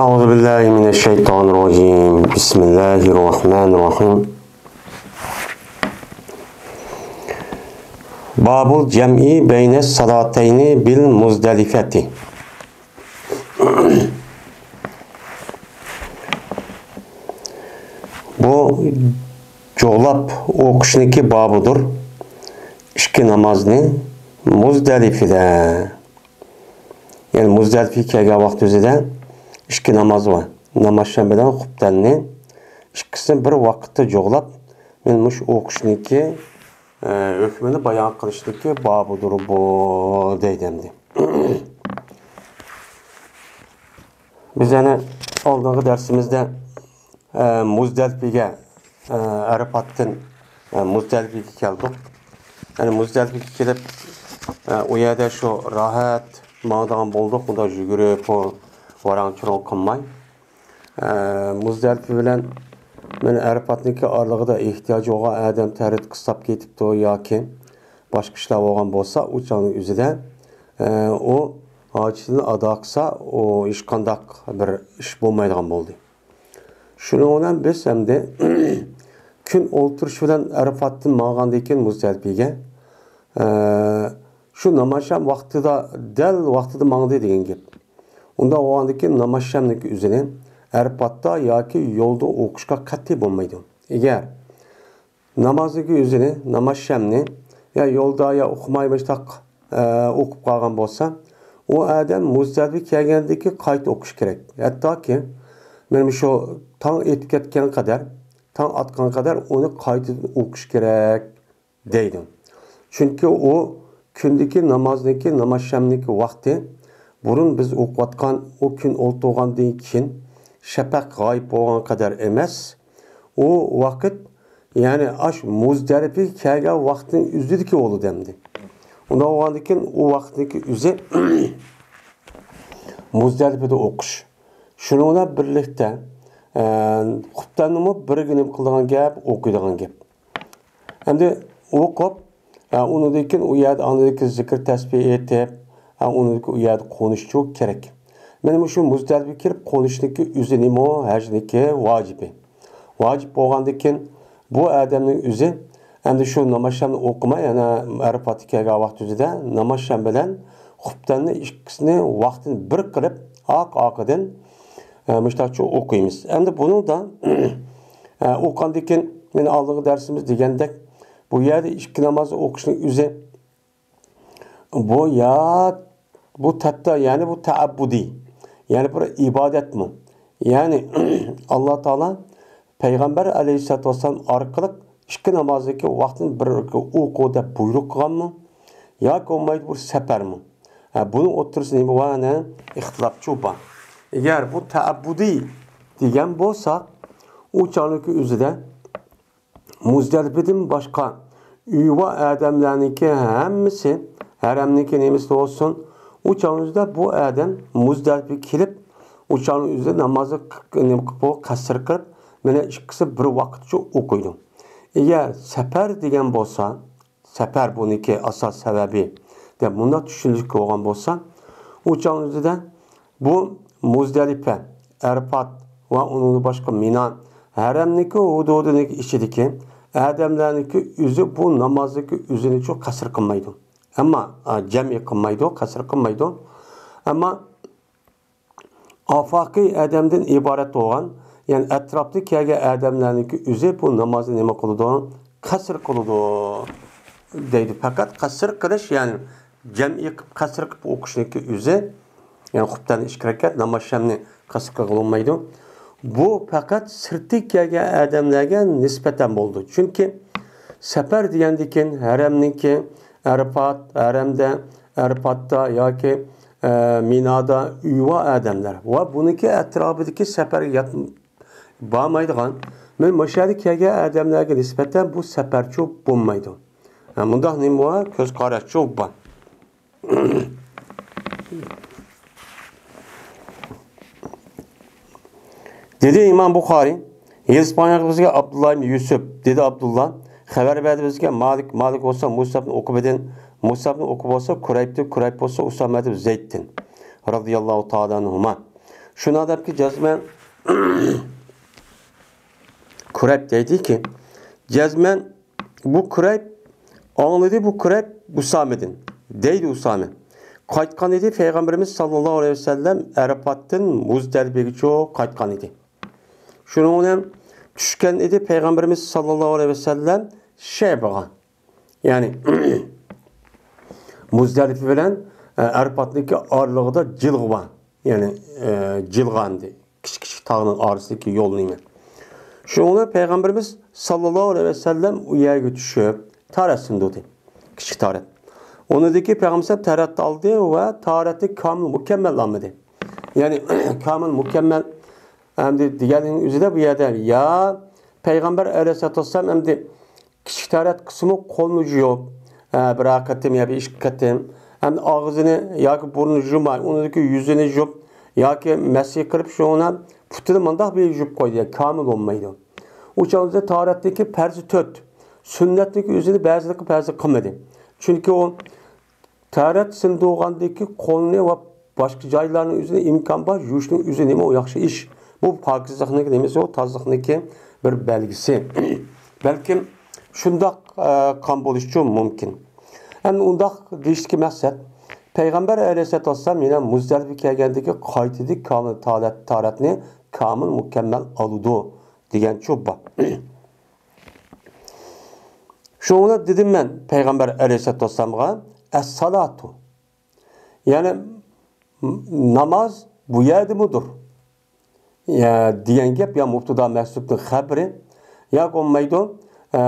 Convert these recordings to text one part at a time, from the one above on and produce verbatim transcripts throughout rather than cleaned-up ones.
أعوذ بالله من الشيطان الرجيم. بسم الله الرحمن الرحيم. باب الجمع بين الصلاتين بالمزدلفة. بۇ جۇغلاپ ئوقۇشنىكى بابىدۇر. ئىككى نامازنى مۇزدەلىپىدە، يەنى مۇزدەلىپىگە كەلگەن ۋاقتى ئۆزىدە ئىككى ناماز بار. نامازشام بىلەن خۇپتەننى ئىككىسىنى بىر ۋاقىتتا جۇغلاپ، مەن مۇشۇ ئوقۇشنىكى، ئە، ھۆكمىنى بايان قىلىشنىكى بابىدۇر بۇ، دەيدۇ ئەمدى. بىز يەنە ئالدىنقى دەرسىمىزدە، ئە، مۇزدەلىپىگە، ئە، ئەرەپاتتىن، ئە، مۇزدەلىپىگە كەلدۇق. يەنى مۇزدەلىپىگە كېلىپ، ئە، ئۇ يەردە شۇ راھەت ماڭىدىغان بولدۇق، ئۇنداق يۈگۈرۈپ، ئۇ ۋاراڭ-چۇرۇڭ قىلماي. ئە، مۇزدەلىپە بىلەن مەن ئەرەپاتنىڭكى ئارىلىقىدا ئېھتىياجى بولغان ئادەم تەرەت قىستاپ كېتىپتۇ ياكى باشقا ئىشلار بولغان بولسا، ئۇ چاغنىڭ ئۆزىدە، ئە، ئۇ ھاجىتىنى ئادا قىلسا، ئۇ ھېچقانداق بىر ئىش بولمايدىغان بولدى. شۇنىڭ بىلەن بىز ئەمدى كۈن ئولتۇرۇش بىلەن ئەرەپاتتىن ماڭغاندىن كېيىن مۇزدەلىپىگە، ئە، شۇ نامازشام ۋاقتىدا، دەل ۋاقتىدا ماڭدى دېگەن گەپ. ئۇنداق بولغاندىن كېيىن نامازشامنىڭكى ئۆزىنى ئەرەپاتتا ياكى يولدا ئوقۇشقا قەتئىي بولمايدۇ. ئەگەر نامازنىڭكى ئۆزىنى، نامازشامنى يا يولدا يا ئوقۇماي مۇشتاق، ئە، ئوقۇپ قالغان بولسا، ئۇ ئادەم مۇزدەلىپە كەلگەندىن كېيىن قايتا ئوقۇش كېرەك. ھەتتاكى مەن مۇشۇ تاڭ ئېتىپ كەتكەن قەدەر، تاڭ ئاتقان قەدەر ئۇنى قايتىدىن ئوقۇش كېرەك، دەيدۇ. چۈنكى ئۇ كۈندىكى نامازنىڭكى، نامازشامنىڭكى ۋاقتى بۇرۇن بىز ئوقۇۋاتقان ئۇ كۈن ئولتۇرغاندىن كېيىن شەپەق غايىب بولغان قەدەر ئەمەس. ئۇ ۋاقىت، يەنى ئاش مۇزدەلىپىگە كەلگەن ۋاقىتنىڭ ئۆزىدىكى بولىدۇ ئەمدى. ئۇنداق بولغاندىن كېيىن ئۇ ۋاقىتنىڭكى ئۆزى مۇزدەلىپىدە ئوقۇش. شۇنىڭ بىلەن بىرلىكتە، ئە، خۇپتەننىمۇ بىرگە نېمە قىلىدىغان گەپ، ئوقۇيدىغان گەپ. ئەمدى ئوقۇپ، ئە، ئۇنىڭدىن كېيىن ئۇ يەردە ئاندىن كېيىن زىكىر تەسبىھ ئېيتىپ، ئە، ئۇنىڭدىن كېيىن ئۇ يەردە قونۇشچۇ كېرەك. مانا مۇشۇ مۇزدەلىپىگە كېلىپ قونۇشنىڭكى ئۆزى نېمە؟ ھەجنىڭكى ۋاجىپى. ۋاجىپ بولغاندىن كېيىن بۇ ئادەمنىڭ ئۆزى ئەمدى شۇ نامازشامنى ئوقۇماي، يەنە ئەرەپاتقا كەلگەن ۋاقتى ئۆزىدە نامازشام بىلەن خۇپتەننى ئىككىسىنى ۋاقتىنى بىر قىلىپ، ئارقا-ئارقىدىن، ئە، مۇشتاقچە ئوقۇيمىز. ئەمدى بۇنىڭدا، ئە، ئوقۇغاندىن كېيىن، مانا ئالدىنقى دەرسىمىز دېگەندەك، بۇ يەردە ئىككى ناماز ئوقۇشنىڭ ئۆزى، بۇ يا، بۇ تەتتا، يەنى بۇ تەئەببۇدىي، يەنى بىر ئىبادەتمۇ؟ يەنى ئاللا تائالا پەيغەمبەر ئەلەيھىسسالاتۇ ۋەسسالام ئارقىلىق ئىككى نامازنىڭكى ۋاقتىنى بىر ئوقۇ دەپ بۇيرۇق قىلغانمۇ؟ ياكى بولمايدۇ بۇ سەپەرمۇ؟ ھە، بۇنىڭ ئوتتۇرىسىدا نېمە بار؟ يەنە ئىختىلاپچۇ بار. ئەگەر بۇ تەئەببۇدىي دېگەن بولسا، ئۇ چاغنىڭكى ئۆزىدە مۇزدەلىپىدىن باشقا ئۆيۋا ئادەملەرنىڭكى ھەممىسى، ھەرەمنىڭكى نېمىسى بولسۇن، ئۇ چاغنىڭ ئۆزىدە بۇ ئادەم مۇزدەلىپىگە كېلىپ، ئۇ چاغنىڭ ئۆزىدە نامازنى ق-، نېمە قىلىپ، قەسىر قىلىپ، مانا ئىككىسى بىر ۋاقىتچە ئوقۇيدۇ. ئەگەر سەپەر دېگەن بولسا، سەپەر بۇنىڭكى ئاساس سەۋەبى دەپ مۇنداق چۈشىنىشكە بولغان بولسا، ئۇ چاغنىڭ ئۆزىدە بۇ مۇزدەلىپە، ئەرپات ۋە ئۇنىڭدىن باشقا مىنا ھەرەمنىڭكى ھۇدۇدىنىڭ ئىچىدىكى ئادەملەرنىڭكى ئۆزى بۇ نامازنىڭكى ئۆزىنىچۇ قەسىر قىلمايدۇ. ئەمما، ئا، جەمئىي قىلمايدۇ، قەسىر قىلمايدۇ. ئەمما ئافاقىي ئادەمدىن ئىبارەت بولغان، يەنى ئەتراپتا كەلگەن ئادەملەرنىڭكى ئۆزى بۇ نامازنى نېمە قىلىدۇ؟ قەسىر قىلىدۇ، دەيدۇ. پەقەت قەسىر قىلىش، يەنى جەمئىي قىلىپ قەسىر قىلىپ ئوقۇشنىڭكى ئۆزى، يەنى خۇپتەننى ئىككى رەكەت، نامازشامنى قەسىر قىلغىلى بولمايدۇ. بۇ پەقەت سىرتتىن كەلگەن ئادەملەرگە نىسبەتەن بولىدۇ. چۈنكى سەپەر دېگەندىن كېيىن ھەرەمنىڭكى ئەرپات، ھەرەمدە، ئەرپاتتا ياكى، ئە، مىنادا ئۆيۋا ئادەملەر ۋە بۇنىڭكى ئەتراپىدىكى سەپەرگە يات-، بارمايدىغان، مەن مۇشۇ يەرگە كەلگەن ئادەملەرگە نىسبەتەن بۇ سەپەرچۇ بولمايدۇ. ھە، مۇنداق نېمە بار؟ كۆز قاراشچۇ بار. دېدى ئىمام بۇخارىي، يېزىپ بەرگەن بىزگە ئابدۇللا ئىبن يۈسۈپ، دېدى ئابدۇللا، خەۋەر بەردى بىزگە مالىك، مالىك بولسا مۇسئەبنى ئۇقبىدىن، مۇسئەبنى ئۇقبە بولسا كۇرەيبتىن، كۇرەيب بولسا ئۇسامە ئىبن زەيدتىن، رەزىياللاھۇ تائالا ئەنھۇما. شۇنىڭ دەپكى جەزمەن كۇرەيب دەيدىكى، جەزمەن بۇ كۇرەيب ئاڭلىدى، بۇ كۇرەيب ئۇسامىدىن، دەيدۇ ئۇسامە. قايتقان ئىدى پەيغەمبىرىمىز ساللاللاھۇ ئەلەيھى ۋەسەللەم ئەرەپاتتىن مۇزدەلىپىگىچە قايتقان ئىدى. شۇنىڭ بىلەن چۈشكەن ئىدى پەيغەمبىرىمىز ساللاللاھۇ ئەلەيھى ۋەسەللەم شەيبىغا. يەنى مۇزدەلىپە بىلەن، ئە، ئەرپاتنىڭكى ئارىلىقىدا جىلغا بار. يەنى، ئە، جىلغا ئەمدى كىچىك كىچىك تاغنىڭ ئارىسىدىكى يول نېمە. شۇنىڭ بىلەن پەيغەمبىرىمىز ساللاللاھۇ ئەلەيھى ۋەسەللەم ئۇ يەرگە چۈشۈپ، تارەت سىندۇردى. كىچىك تارەت. ئۇنىڭدىن كېيىن پەيغەمبەر تارەتنى ئالدى ۋە تارەتنى كامىل مۇكەممەل ئالمىدى. يەنى كامىل مۇكەممەل ئەمدى دېگەننىڭ ئۆزىدە بۇ يەردە يا پەيغەمبەر ئەلەيھىسسالاتۇ ۋەسسالام ئەمدى كىچىك تارەت قىسمى قولنى يۇيۇپ، ئە، بىر قېتىم يا بىر ئىككى قېتىم، ئەمدى ئاغزىنى ياكى بۇرنىنى يۇماي، ئۇنىڭدىكى يۈزىنى يۇيۇپ ياكى مەسھى قىلىپ شۇنى پۇتىنى مۇنداق بىر يۇيۇپ قويدى، يا كامىل بولمايدۇ. ئۇ چاغدا تارەتنىڭكى پەرزى تۆت، سۈننەتنىڭكى ئۆزىنى بەزىلىكى پەرزى قىلمىدى. چۈنكى ئۇ تارەت سىندۇرغاندىكى قولنى ۋە باشقا جايلارنىڭ ئۆزىنى ئىمكان بار يۇيۇشنىڭ ئۆزى نېمە ئۇ ياخشى ئىش. بۇ پاكىزلىقنىڭكى نېمىسى ئۇ تازىلىقنىڭكى بىر بەلگىسى. بەلكىم شۇنداق، ئە، قان بولۇشىچۇ مۇمكىن. ئەمدى ئۇنداق دېيىشتىكى مەقسەت، پەيغەمبەر ئەلەيھىسسالاتۇ ۋەسسالام يەنە مۇزدەلىپە كەلگەندىكى قايتىدى كامىل تارەت-، تارەتنى كامىل مۇكەممەل ئالىدۇ دېگەنچۇ بار. شۇڭا دېدىم مەن پەيغەمبەر ئەلەيھىسسالاتۇ ۋەسسالامغا، «ئەسسالاتۇ»، يەنى ناماز بۇ يەردىمۇدۇر؟ يا، دېگەن گەپ يا مۇبتىدا مەھسۇبنىڭ خەبىرى، ياكى بولمايدۇ، ئە،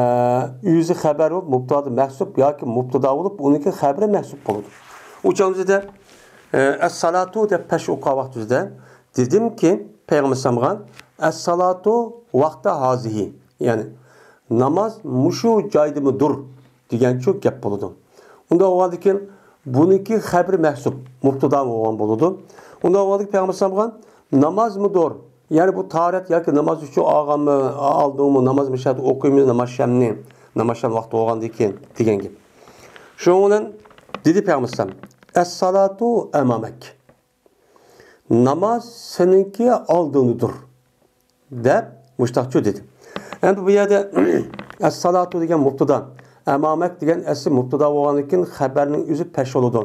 ئۆزى خەبەر بولۇپ، مۇبتىدا مەھسۇب ياكى مۇبتىدا بولۇپ، ئۇنىڭكى خەبىرى مەھسۇب بولىدۇ. ئۇ چاغدا، ئە، ئەسسالاتۇ دەپ پەش ئوقۇغان ۋاقتىمىزدا دېدىمكى، پەيغەمبەر ئەلەيھىسسالامغا، «ئەسسالاتۇ ۋاقتا ھازىھى»، يەنى ناماز مۇشۇ جايدىمۇدۇر دېگەنچۇ گەپ بولىدۇ. ئۇنداق بولغاندىكىن بۇنىڭكى خەبىرى مەھسۇب، مۇبتىدا بولغان بولىدۇ. ئۇنداق بولغاندىكىن پەيغەمبەر ئەلەيھىسسالامغا نامازمۇدۇر؟ يەنى بۇ تارەت ياكى ناماز ئۈچۈن ئالغانمۇ، ئالدىڭمۇ، ناماز مۇشۇ يەردە ئوقۇيمىز، ناماز شەمنى، ناماز شەم ۋاقتى بولغاندىن كېيىن دېگەن گەپ. شۇنىڭ بىلەن دېدى پەيغەمبەر ئەلەيھىسسالام، «ئەسسالاتۇ ئەمامەك.» ناماز سېنىڭكى ئالدىڭدىدۇر، دەپ مۇشتاقچۇ دېدى. ئەمدى بۇ يەردە ئەسسالاتۇ دېگەن مۇبتىدا، ئەمامەك دېگەن ئەسلى مۇبتىدا بولغاندىكىن خەبەرنىڭ ئۆزى پەش بولىدۇ.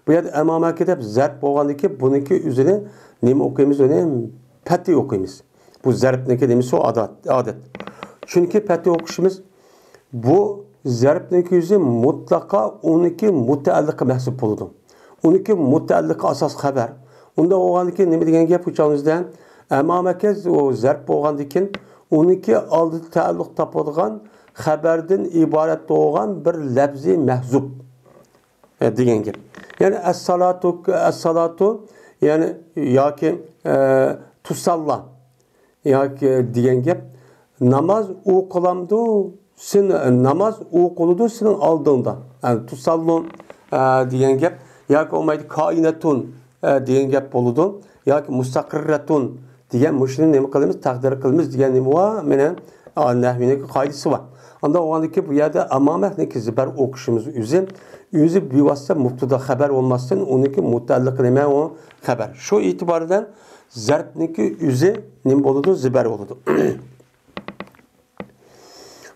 بۇ يەردە ئەمامەكى دەپ زەرپ بولغاندىكىن بۇنىڭكى ئۆزىنى نېمە ئوقۇيمىز؟ ئۇنى پەتھى ئوقۇيمىز. بۇ زەرپنىڭكى نېمىسى ئۇ؟ ئادەت، ئادەت. چۈنكى پەتھى ئوقۇشىمىز بۇ زەرپنىڭكى ئۆزى مۇتلەقا ئۇنىڭكى مۇتەئەللىقى مەھسۇب بولىدۇ. ئۇنىڭكى مۇتەئەللىقى ئاساس خەبەر. ئۇنداق بولغاندىكىن نېمە دېگەن گەپ بۇ چاغىمىزدا؟ ئەمامەكە ئۇ زەرپ بولغاندىكىن ئۇنىڭكى ئالدىدا تەئەللۇق تاپىدىغان خەبەردىن ئىبارەت بولغان بىر لەپزى مەھزۇپ، ئە، دېگەن گەپ. يەنى ئەسسالاتۇ، ئەسسالاتۇ، يەنى ياكى، ئە، تۇساللا. ياكى دېگەن گەپ، ناماز ئوقۇلامدۇ، سېنى، ناماز ئوقۇلىدۇ سېنىڭ ئالدىڭدا. يەنى تۇساللۇ، ئە، دېگەن گەپ. ياكى بولمايدۇ، كائىنەتۇن، ئە، دېگەن گەپ بولىدۇ. ياكى مۇستەقىررەتۇن دېگەن مۇشۇنى نېمە قىلىمىز؟ تەقدىر قىلىمىز دېگەن نېمە بار؟ مانا، ئە، نەھۋىنىڭكى قائىدىسى بار. ئانداق بولغاندىكى بۇ يەردە ئەمامەكنىڭكى زىبەر ئوقۇشىمىز ئۆزى، ئۆزى بىۋاسىتە مۇبتىدا خەبەر بولماستىن، ئۇنىڭكى مۇتەئەللىقى نېمە؟ ئۇ خەبەر. شۇ ئېتىبار بىلەن زەرپنىڭكى ئۆزى نېمە بولىدۇ؟ زىبەر بولىدۇ.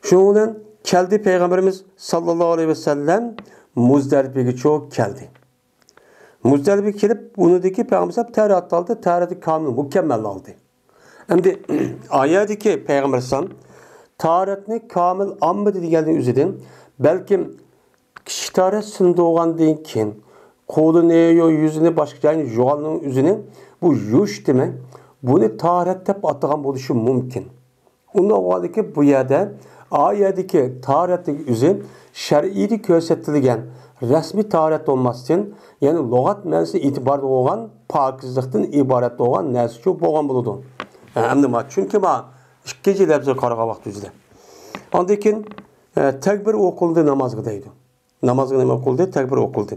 شۇنىڭ بىلەن كەلدى پەيغەمبىرىمىز ساللاللاھۇ ئەلەيھى ۋەسەللەم مۇزدەلىپىگىچۇ كەلدى. مۇزدەلىپىگە كېلىپ، ئۇنىڭدىكى پەيغەمبەر تارەت ئالدى، تارەتنى كامىل مۇكەممەل ئالدى. ئەمدى ئايەتتىكى پەيغەمبەر ئەلەيھىسسالام تارەتنى كامىل ئالمىدى دېگەننىڭ ئۆزىدىن، بەلكىم كىچىك تارەت سىندۇرغاندىن كېيىن، قولىنى، يو-، يۈزىنى، باشقا جايىنى يۇغاننىڭ ئۆزىنى، بۇ يۇيۇش دېمەك، بۇنى تارەت دەپ ئاتىغان بولۇشى مۇمكىن. ئۇنداق بولغاندىكىن بۇ يەردە، ئايەتتىكى تارەتنىڭ ئۆزى شەرئىيدە كۆرسىتىلگەن رەسمىي تارەت بولماستىن، يەنى لۇغەت مەنىسى ئېتىباردا بولغان پاكىزلىقتىن ئىبارەت بولغان نەرسىچۇ بولغان بولىدۇ. ئە، ئەمدى ما، چۈنكى ما ئىككىنچى لەپزىگە قارىغان ۋاقتىمىزدا. ئاندىن كېيىن، ئە، تەكبىر ئوقۇلدى نامازغا دەيدۇ. نامازغا نېمە ئوقۇلدى؟ تەكبىر ئوقۇلدى.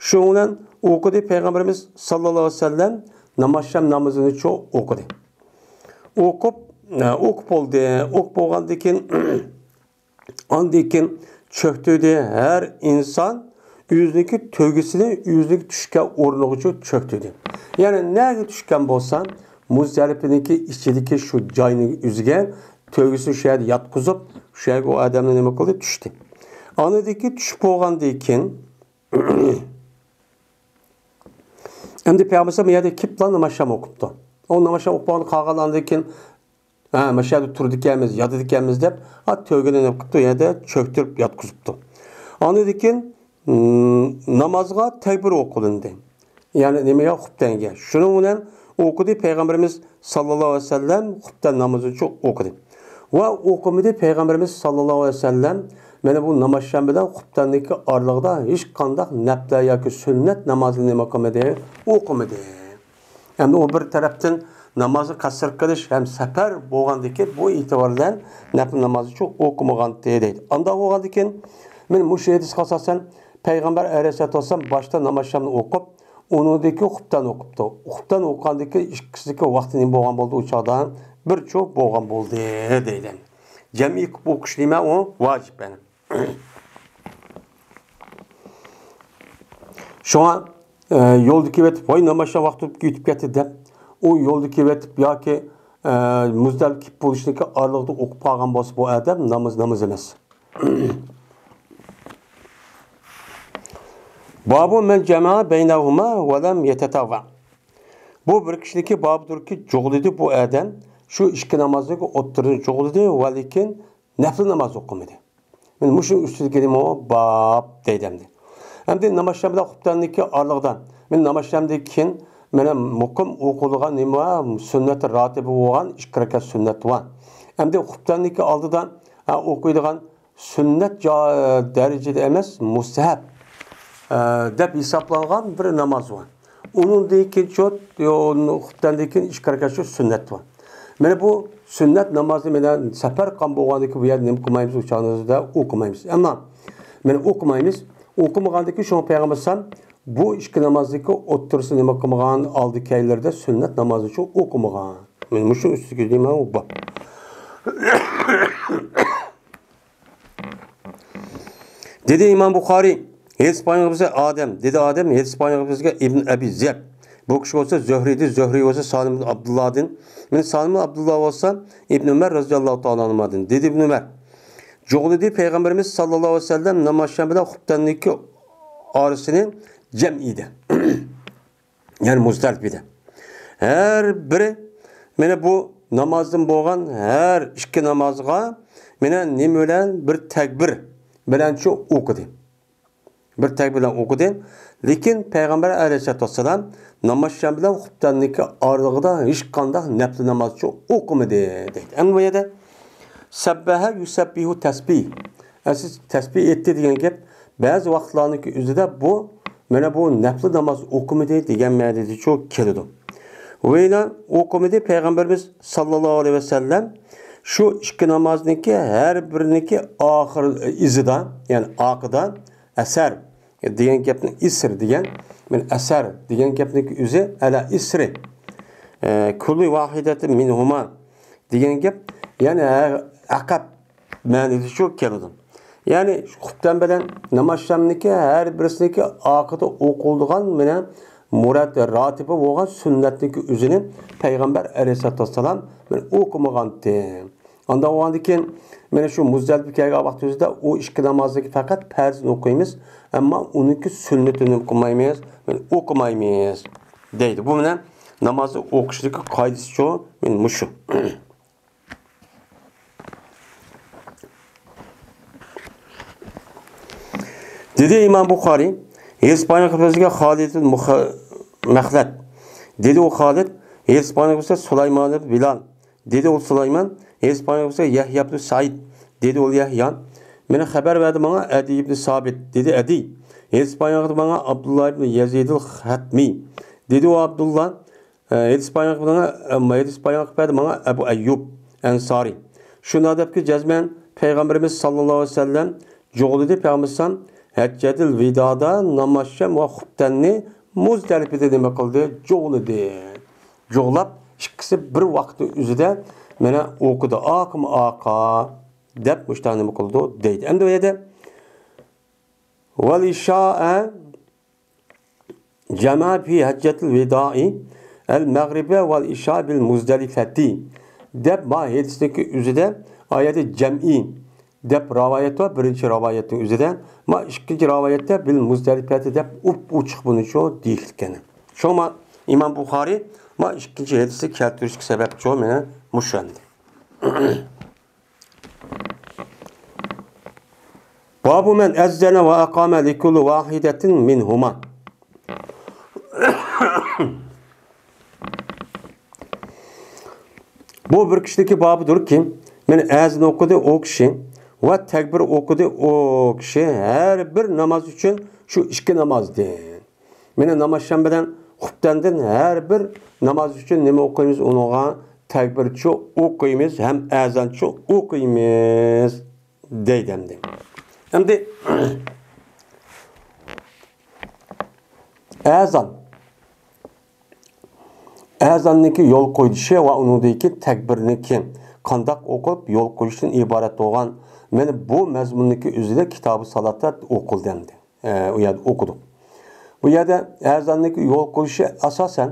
شۇنىڭ بىلەن ئوقۇدى پەيغەمبىرىمىز ساللاللاھۇ ئەلەيھى ۋەسەللەم ناماز شەم نامىزىنىچۇ ئوقۇدى. ئوقۇپ، ئە، ئوقۇپ بولدى. ئوقۇپ بولغاندىن كېيىن ئاندىن كېيىن چۆكتۈردى. ھەر ئىنسان ئۆزىنىڭكى تۆگىسىنى ئۆزىنىڭكى چۈشكەن ئورنىغىچۇ چۆكتۈردى. يەنى نەگە چۈشكەن بولسا، مۇزدەلىپىنىڭكى ئىچىدىكى شۇ جاينىڭ ئۆزىگە تۆگىسىنى شۇ يەردە ياتقۇزۇپ، شۇ يەرگە ئۇ ئادەمنى نېمە قىلدى؟ چۈشتى. ئاندىن كېيىن چۈشۈپ بولغاندىن كېيىن، ئەمدى پەيغەمبەر بۇ يەردە كېلىپلا ناماز شام ئوقۇپتۇ. ئۇ ناماز شام ئوقۇپ بولغان قالغان ئاندىن كېيىن، ھە، مانا شۇ يەردە تۇرىدىكەنمىز، ياتىدىكەنمىز دەپ، ھە، تۆگىنى نېمە قىپتۇ؟ يەردە چۆكتۈرۈپ ياتقۇزۇپتۇ. ئاندىن كېيىن، م، نامازغا تەكبىر ئوقۇلۇندى. يەنى نېمىگە؟ خۇپتەنگە. شۇنىڭ بىلەن ئوقۇدى پەيغەمبىرىمىز ساللاللاھۇ ئەلەيھى ۋەسەللەم خۇپتەن نامىزىنى ئوقۇدى. ۋە ئوقۇمىدى پەيغەمبىرىمىز ساللاللاھۇ ئەلەيھى ۋەسەللەم، مانا بۇ ناماز شام بىلەن خۇپتەننىڭكى ئارىلىقىدا ھېچقانداق نەپلە ياكى سۈننەت نامازنى نېمە قىلمىدى؟ ئوقۇمىدى. ئەمدى ئۇ بىر تەرەپتىن نامازنى قەسىر قىلىش ھەم سەپەر بولغاندىكىن، بۇ ئېتىبار بىلەن نەپلى نامازنىچۇ ئوقۇمىغانتى دەيدۇ. ئانداق بولغاندىكىن، مانا مۇشۇ ھەدىسكە ئاساسەن، پەيغەمبەر ئەلەيھىسسالاتۇ ۋەسسالام باشتا ناماز شامنى ئوقۇپ، ئۇنىڭدىن كېيىن خۇپتان ئوقۇپتۇ. خۇپتان ئوقۇغاندىن كېيىن ئىككىسىدىكى ۋاقتى نېمە بولغان بولدى؟ ئۇ چاغدا بىر چۇ بولغان بولدى دەيدۇ. جەمئىي قىلىپ ئوقۇش نېمە؟ ئۇ ۋاجىپ، يەنى. شۇڭا، ئە، يولدا كېلىۋېتىپ، ۋاي، ناماز شام ۋاقتى ئۆتۈپ كەتتى دەپ، ئۇ يولدا كېلىۋېتىپ ياكى، ئە، مۇزدەلىپە كېلىپ بولۇشنىڭكى ئارىلىقىدا ئوقۇپ قالغان بولسا، بۇ ئادەم ناماز، ناماز ئەمەس. بابۇ مەن جەمەئە بەينەھۇما ۋە لەم يەتەتەۋۋە. بۇ بىر كىشىنىڭكى بابىدۇركى، جۇغلىدى بۇ ئادەم، شۇ ئىككى نامازنىڭكى ئوتتۇرىسىنى جۇغلىدى ۋە لېكىن نەپلى ناماز ئوقۇمىدى. مانا مۇشۇ ئۈستىدىكى نېمە؟ باب دەيدۇ ئەمدى. ئەمدى ناماز شام بىلەن خۇپتەننىڭكى ئارىلىقىدا، مانا ناماز شامدىن كېيىن مانا مۇقىم ئوقۇلىدىغان نېمە بار؟ سۈننەت راتىبە بولغان ئىككى رەكەت سۈننەت بار. ئەمدى خۇپتەننىڭكى ئالدىدا، ھە، ئوقۇيدىغان سۈننەت جا-، دەرىجىدە ئەمەس، مۇستەھەب، ئە، دەپ ھېسابلانغان بىر ناماز بار. ئۇنىڭدىن كېيىن چوت، يو-، خۇپتەندىن كېيىن ئىككى رەكەت شۇ سۈننەت بار. مانا بۇ سۈننەت نامازنى مانا سەپەر قىلغان بولغاندىكىن بۇ يەردە نېمە قىلمايمىز؟ ئۇ چاغدا ئوقۇمايمىز. ئەمما مانا ئوقۇمايمىز. ئوقۇمىغاندىكىن شۇڭا پەيغەمبەر ئەلەيھىسسالام بۇ ئىككى نامازنىڭكى ئوتتۇرىسىنى نېمە قىلمىغان؟ ئالدى كەينىلىرىدە سۈننەت نامازنىچۇ ئوقۇمىغان. مانا مۇشۇ ئۈستىدىكى نېمە؟ باب. دېدى ئىمام بۇخارىي، ھەدىس بايان قىلغۇچى ئادەم، دېدى ئادەم، ھەدىس بايان قىلغۇچى ئىبن ئەبى زىياد. بۇ كىشى بولسا زۆھرىدى، زۆھرى بولسا سالىم ئىبن ئابدۇللادىن. مانا سالىم ئىبن ئابدۇللا بولسا ئىبن ئۆمەر رەزىياللاھۇ تائالا ئەنھۇمادىن. دېدى ئىبن ئۆمەر، جۇغلىدى پەيغەمبىرىمىز ساللاللاھۇ ئەلەيھى ۋەسەللەم ناماز شام بىلەن خۇپتەننىڭكى ئارىسىنى جەمئىي دە. يەنى مۇزدەلىپىدە. ھەر بىرى، مانا بۇ نامازدىن بولغان ھەر ئىككى نامازغا، مانا نېمە بىلەن؟ بىر تەكبىر بىلەنچۇ ئوقۇدى. بىر تەكبىر بىلەن ئوقۇدى. لېكىن پەيغەمبەر ئەلەيھىسسالاتۇ ۋەسسالام ناماز شام بىلەن خۇپتەننىڭكى ئارىلىقىدا ھېچقانداق نەپلى نامازچۇ ئوقۇمىدى، دەيدۇ. ئەمما بۇ يەردە سەببەھە يۇسەببىھۇ تەسبىھ. ئەسلى تەسبىھ ئېيتتى دېگەن گەپ، بەزى ۋاقىتلارنىڭكى ئۆزىدە بۇ، مانا بۇ نەپلى ناماز ئوقۇمىدى دېگەن مەنىدىچۇ كېلىدۇ. ۋەيلا ئوقۇمىدى پەيغەمبىرىمىز ساللاللاھۇ ئەلەيھى ۋەسەللەم شۇ ئىككى نامازنىڭكى ھەر بىرىنىڭكى ئاخىر ئىزىدا، يەنى ئاقىدا ئەسەر دېگەن گەپنىڭ ئىسر دېگەن، مانا ئەسەر دېگەن گەپنىڭكى ئۆزى ئەلە ئىسرى. ئە، كۇللى ۋاھىدەتىن مىنھۇما دېگەن گەپ، يەنى ھە-، ئەقەب مەنىدىچۇ كېلىدۇ. يەنى خۇپتەن بىلەن ناماز شامنىڭكى ھەر بىرسىنىڭكى ئاقىدا ئوقۇلىدىغان مانا مۇراد راتىبە بولغان سۈننەتنىڭكى ئۆزىنى پەيغەمبەر ئەلەيھىسسالاتۇ ۋەسسالام مانا ئوقۇمىغانتى. ئانداق بولغاندىكىن، مانا شۇ مۇزدەلىپە كەلگەن ۋاقتىمىزدا ئۇ ئىككى نامازنىڭكى پەقەت پەرزىنى ئوقۇيمىز، ئەمما ئۇنىڭكى سۈننىتىنى نېمە قىلمايمىز؟ مانا ئوقۇمايمىز، دەيدۇ. بۇ مانا نامازنى ئوقۇشنىڭكى قائىدىسىچۇ مانا مۇشۇ. دېدى ئىمام بۇخارىي، ھەدىس بايان قىلىپ بىزگە خالىد ئىبن مۇخ-، مەخلەد. دېدى ئۇ خالىد، ھەدىس بايان قىلىپ بىزگە سۇلايمان ئىبن بىلال. دېدى ئۇ سۇلايمان، ھەدىس بايان قىلىپ بىزگە يەھيا ئىبن سەئىد. دېدى ئۇ يەھيا، مانا خەۋەر بەردى ماڭا ئەدى ئىبن سابىت. دېدى ئەدى، ھەدىس بايان قىلدى ماڭا ئابدۇللا ئىبن يەزىدىل خەتمى. دېدى ئۇ ئابدۇللا، ئە، ھەدىس بايان قىلدى ماڭا، ئەمما ھەدىس بايان قىلىپ بەردى ماڭا ئەبۇ ئەييۇب ئەنسارى. شۇنداق دەپكى، جەزمەن پەيغەمبىرىمىز ساللاللاھۇ ئەلەيھى ۋەسەللەم جۇغلىدى، پەيغەمبىرىمىز ھەججەتىل ۋىدادا ناماز شام ۋە خۇپتەننى مۇزدەلىپىدە نېمە قىلدى؟ جۇغلىدى. جۇغلاپ، ئىككىسى بىر ۋاقىتنىڭ ئۆزىدە مانا ئوقۇدى، ئاقىمۇ ئاقا دەپ مۇشۇنداق نېمە قىلىدۇ دەيدۇ. ئەمدى بۇ يەردە ۋەل ئىشائە جەمە فى ھەججەتىل ۋىدائى، المغرب والعشاء بالمزدلفة دەپ، ما ھەدىسنىڭكى ئۆزىدە ئايەتتە جەمئىي دەپ رىۋايەت بار، بىرىنچى رىۋايەتنىڭ ئۆزىدە. ما ئىككىنچى رىۋايەتتە بىل مۇزدەلىپەتى دەپ ئوپئوچۇق بۇنىچۇ دېيىلگەن. شۇڭا ئىمام بۇخارىي ما ئىككىنچى ھەدىسنى كەلتۈرۈشكە سەۋەبچۇ مېنى مۇشۇ ئەمدى. باب من أذن وأقام لكل واحدة منهما. بۇ بىر كىشىدىكى بابىدۇركى، مەن ئەزان ئوقۇدى ئۇ كىشى ۋە تەكبىر ئوقۇدى ئۇ كىشى ھەر بىر ناماز ئۈچۈن شۇ ئىككى نامازدىن. مەن نامازشام بىلەن خۇپتەندىن ھەر بىر ناماز ئۈچۈن نېمە ئوقۇيمىز؟ ئۇنىڭغا تەكبىرچۇ ئوقۇيمىز ھەم ئەزانچۇ ئوقۇيمىز دەيدۇ ئەمدى. ئەمدى ئەزان. ئەزاننىڭكى يول قويۇلۇشى ۋە ئۇنىڭدىكى تەكبىرنىڭكى قانداق ئوقۇپ يول قويۇشتىن ئىبارەت بولغان مانا بۇ مەزمۇننىڭكى ئۆزىدە كىتابى سالاتتا ئوقۇلدى ئەمدى. ئە، ئۇ يەردە ئوقۇدۇق. بۇ يەردە ئەزاننىڭكى يول قويۇشى ئاساسەن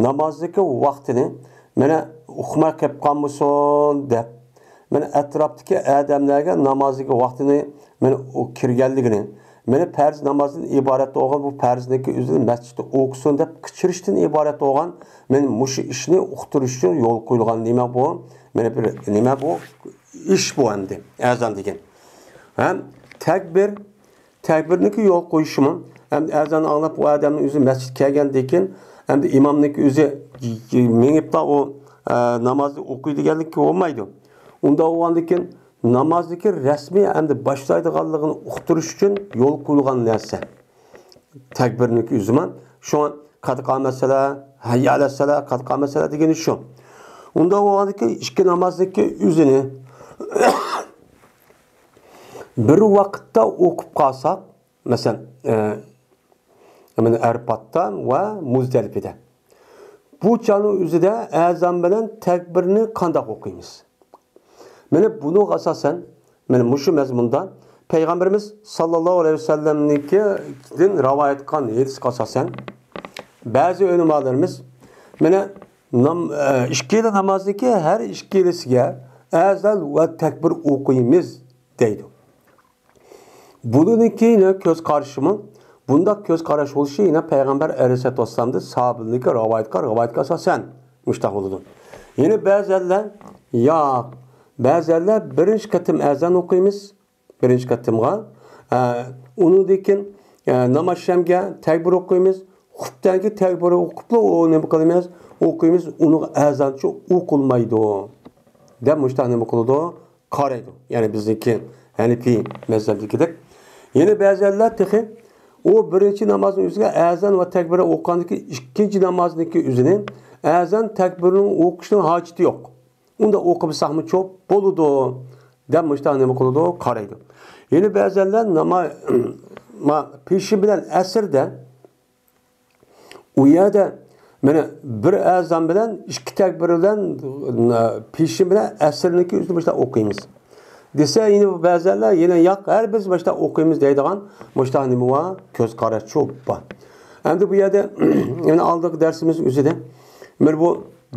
نامازدىكى ۋاقتىنى مانا ئۇقماي قېلىپ قالمىسۇن دەپ، مانا ئەتراپتىكى ئادەملەرگە نامازدىكى ۋاقتىنى مانا ئۇ كىرگەنلىكىنى، مانا پەرز نامازدىن ئىبارەت بولغان بۇ پەرزنىڭكى ئۆزىنى مەسچىتتە ئوقۇسۇن دەپ قېچىرىشتىن ئىبارەت بولغان مانا مۇشۇ ئىشنى ئۇقتۇرۇش ئۈچۈن يول قويۇلغان نېمە بۇ؟ مانا بىر نېمە بۇ؟ ئىش بۇ ئەمدى ئەزان دېگەن. ھەم تەكبىر، تەكبىرنىڭكى يول قويۇشىمۇ، ئەمدى ئەزاننى ئاڭلاپ ئۇ ئادەمنىڭ ئۆزى مەسچىتكە كەلگەندىن كېيىن، ئەمدى ئىمامنىڭكى ئۆزى مېڭىپلا ئۇ، ئە، نامازنى ئوقۇيدىغانلىكى بولمايدۇ. ئۇنداق بولغاندىن كېيىن نامازدىكى رەسمىي ئەمدى باشلايدىغانلىقىنى ئۇقتۇرۇش ئۈچۈن يول قويۇلغان نەرسە. تەكبىرنىڭكى ئۆزىمۇ. شۇڭا قەد قامەتسەلە، ھەييە ئەلەسسەلە، قەد قامەتسەلە دېگىنى شۇ. ئۇنداق بولغاندىكى ئىككى نامازنىڭكى ئۆزىنى بىر ۋاقىتتا ئوقۇپ قالساق، مەسىلەن، ئە، مانا ئەرپاتتا ۋە مۇزدەلىپىدە. بۇ چاغنىڭ ئۆزىدە ئەزان بىلەن تەكبىرنى قانداق ئوقۇيمىز؟ مانا بۇنىڭغا ئاساسەن، مانا مۇشۇ مەزمۇندا پەيغەمبىرىمىز ساللاللاھۇ ئەلەيھى ۋەسەللەمنىڭكىدىن رىۋايەت قىلغان ھەدىسكە ئاساسەن، بەزى ئۆلىمالىرىمىز مانا نام-، ئە، ئىككىلا نامازنىڭكى ھەر ئىككىلىسىگە ئەزان ۋە تەكبىر ئوقۇيمىز دەيدۇ. بۇنىڭكى يەنە كۆز قارىشىمۇ، بۇنداق كۆز قاراش بولۇشى يەنە پەيغەمبەر ئەلەيھىسسالاتۇ ۋەسسالامدىن ساھابىلىرىنىڭكى رىۋايەتكە، رىۋايەتكە ئاساسەن مۇشۇنداق بولىدۇ. يەنە بەزىلەر، ياق، بەزىلەر بىرىنچى قېتىم ئەزان ئوقۇيمىز، بىرىنچى قېتىمغا، ئە، ئۇنىڭدىن كېيىن، ئە، ناماز شەمگە تەكبىر ئوقۇيمىز، خۇپتەنگە تەكبىر ئوقۇپلا ئۇ نېمە قىلىمىز؟ ئوقۇيمىز، ئۇنىڭغا ئەزانچۇ ئوقۇلمايدۇ دەپ مۇشۇنداق نېمە قىلىدۇ؟ قارايدۇ. يەنى بىزنىڭكى ھەنىپىي مەزھەپتىكىدەك. يەنە بەزىلەر تېخى ئۇ بىرىنچى نامازنىڭ ئۆزىگە ئەزان ۋە تەكبىر ئوقۇغاندىكى ئىككىنچى نامازنىڭكى ئۆزىنى ئەزان تەكبىرنىڭ ئوقۇشنىڭ ھاجىتى يوق. ئۇنداق ئوقۇمىساقمۇ چوپ بولىدۇ دەپ مۇشۇنداق نېمە قىلىدۇ؟ قارايدۇ. يەنە بەزىلەر ناما-، ما-، پېشىن بىلەن ئەسىردە ئۇ يەردە مانا بىر ئەزان بىلەن ئىككى تەكبىر بىلەن، پېشىن بىلەن ئەسىرنىڭكى ئۆزىنى مۇشۇنداق ئوقۇيمىز دېسە، يەنە بەزىلەر يەنە ياق، ھەر بىرسى مۇشۇنداق ئوقۇيمىز دەيدىغان مۇشۇنداق نېمە بار؟ كۆز قاراشچۇ بار. ئەمدى بۇ يەردە يەنە ئالدىنقى دەرسىمىز ئۆزىدە مانا بۇ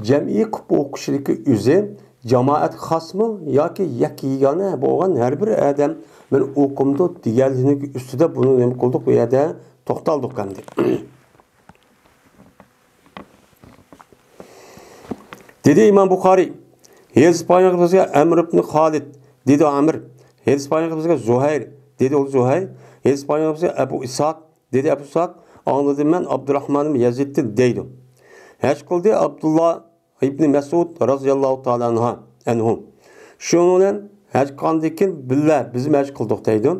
جەمئىي قىلىپ ئوقۇشنىڭكى ئۆزى جامائەتكە خاسمۇ ياكى يەككە يېگانە بولغان ھەر بىر ئادەم مانا ئوقۇمدۇ دېگەنلىكنىڭ ئۈستىدە بۇنى نېمە قىلدۇق؟ بۇ يەردە توختالدۇق ئەمدى. دېدى ئىمام بۇخارىي، ھەدىس بايان قىلغان بىزگە ئەمر ئىبن خالىد، دېدى ئەمر. ھەدىس بايان قىلغان بىزگە زۇھەير، دېدى ئۇ زۇھەير. ھەدىس بايان قىلغان بىزگە ئەبۇ ئىسھاق، دېدى ئەبۇ ئىسھاق. ئاڭلىدىم مەن ئابدۇرراھمان ئىبن يەزىدتىن دەيدۇ. ھەج قىلدى ئابدۇللا ئىبنى مەسئۇد رازىياللاھۇ تائالا ئەنھا، ئەنھۇ. شۇنىڭ بىلەن ھەج قىلغاندىن كېيىن بىللە بىزمۇ ھەج قىلدۇق دەيدۇ.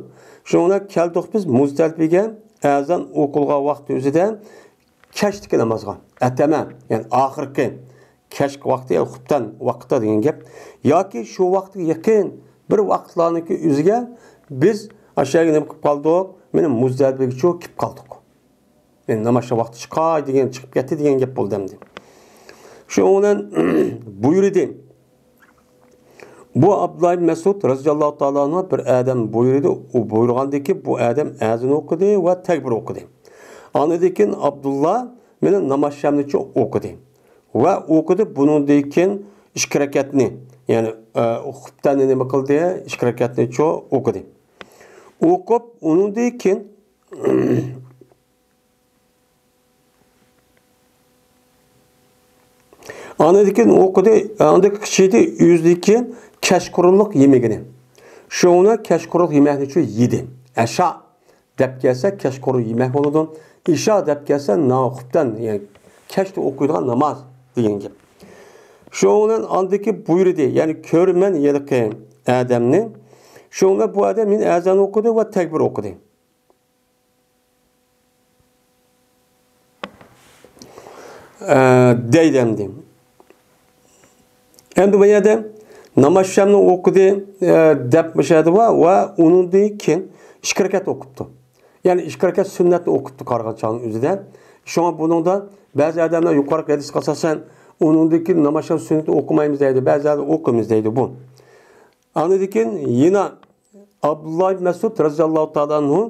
شۇنىڭ بىلەن كەلدۇق بىز مۇزدەلىپىگە ئەزان ئوقۇلغان ۋاقتى ئۆزىدە كەچتىكى نامازغا. ئەتەمە، يەنى ئاخىرقى كەچكى ۋاقتى، يەنى خۇپتەن ۋاقتى دېگەن گەپ. ياكى شۇ ۋاقىتقا يېقىن بىر ۋاقىتلارنىڭكى ئۆزىگە بىز ئاشۇ يەرگە نېمە قىلىپ قالدۇق؟ مانا مۇزدەلىپىگىچۇ كېلىپ قالدۇق. يەنى ناماز ۋاقتى چىقاي دېگەن، چىقىپ كەتتى دېگەن گەپ بولدى ئەمدى. شۇنىڭ بىلەن بۇيرۇدى. بۇ ئابدۇللا ئىبن مەسئۇد رازىياللاھۇ تائالا ئەنھۇ بىر ئادەم بۇيرۇدى. ئۇ بۇيرۇغاندىن كېيىن بۇ ئادەم ئەزان ئوقۇدى ۋە تەكبىر ئوقۇدى. ئاندىن كېيىن ئابدۇللا مانا ناماز شەمنىچۇ ئوقۇدى. ۋە ئوقۇدى. بۇنىڭدىن كېيىن ئىككى رەكەتنى، يەنى، ئە، خۇپتەننى نېمە قىلدى؟ ئىككى رەكەتنى چۇ ئوقۇدى. ئوقۇپ، ئۇنىڭدىن كېيىن ئاندىن كېيىن ئوقۇدى، ئاندىن كېيىن ئۆزىدىكى كەچقۇرۇنلۇق يېمىكىنى. شۇڭا كەچقۇرۇنلۇق يېمەكنى شۇ يېدى. ئەشا دەپ كەلسە، كەچقۇرۇن يېمەك بولىدۇ. ئىشا دەپ كەلسە، ناخۇپتەن، يەنى كەچتە ئوقۇيدىغان ناماز دېگەن گەپ. شۇنىڭ بىلەن ئاندىن كېيىن بۇيرۇدى، يەنى كۆرىمەن ھېلىقى ئادەمنى. شۇنىڭ بىلەن بۇ ئادەم يەنە ئەزان ئوقۇدى ۋە تەكبىر ئوقۇدى. ئە، دەيدۇ ئەمدى. ئەمدى بۇ يەردە ناماز شەمنى ئوقۇدى، ئە، دەپ مۇشۇ يەردە ۋە، ۋە ئۇنىڭدىن كېيىن ئىككى رەكەت ئوقۇپتۇ. يەنى ئىككى رەكەت سۈننەتنى ئوقۇپتۇ قارىغان چاغنىڭ ئۆزىدە. شۇڭا بۇنىڭدا بەزى ئادەملەر يۇقىرىقى ھەدىسكە ئاساسەن، ئۇنىڭدىن كېيىن ناماز شەم سۈننەتنى ئوقۇمايمىز دەيدۇ، بەزى ئادەم ئوقۇيمىز دەيدۇ بۇ. ئاندىن كېيىن يەنە ئابدۇللا ئىبن مەسئۇد رەزىياللاھۇ تائالا ئەنھۇ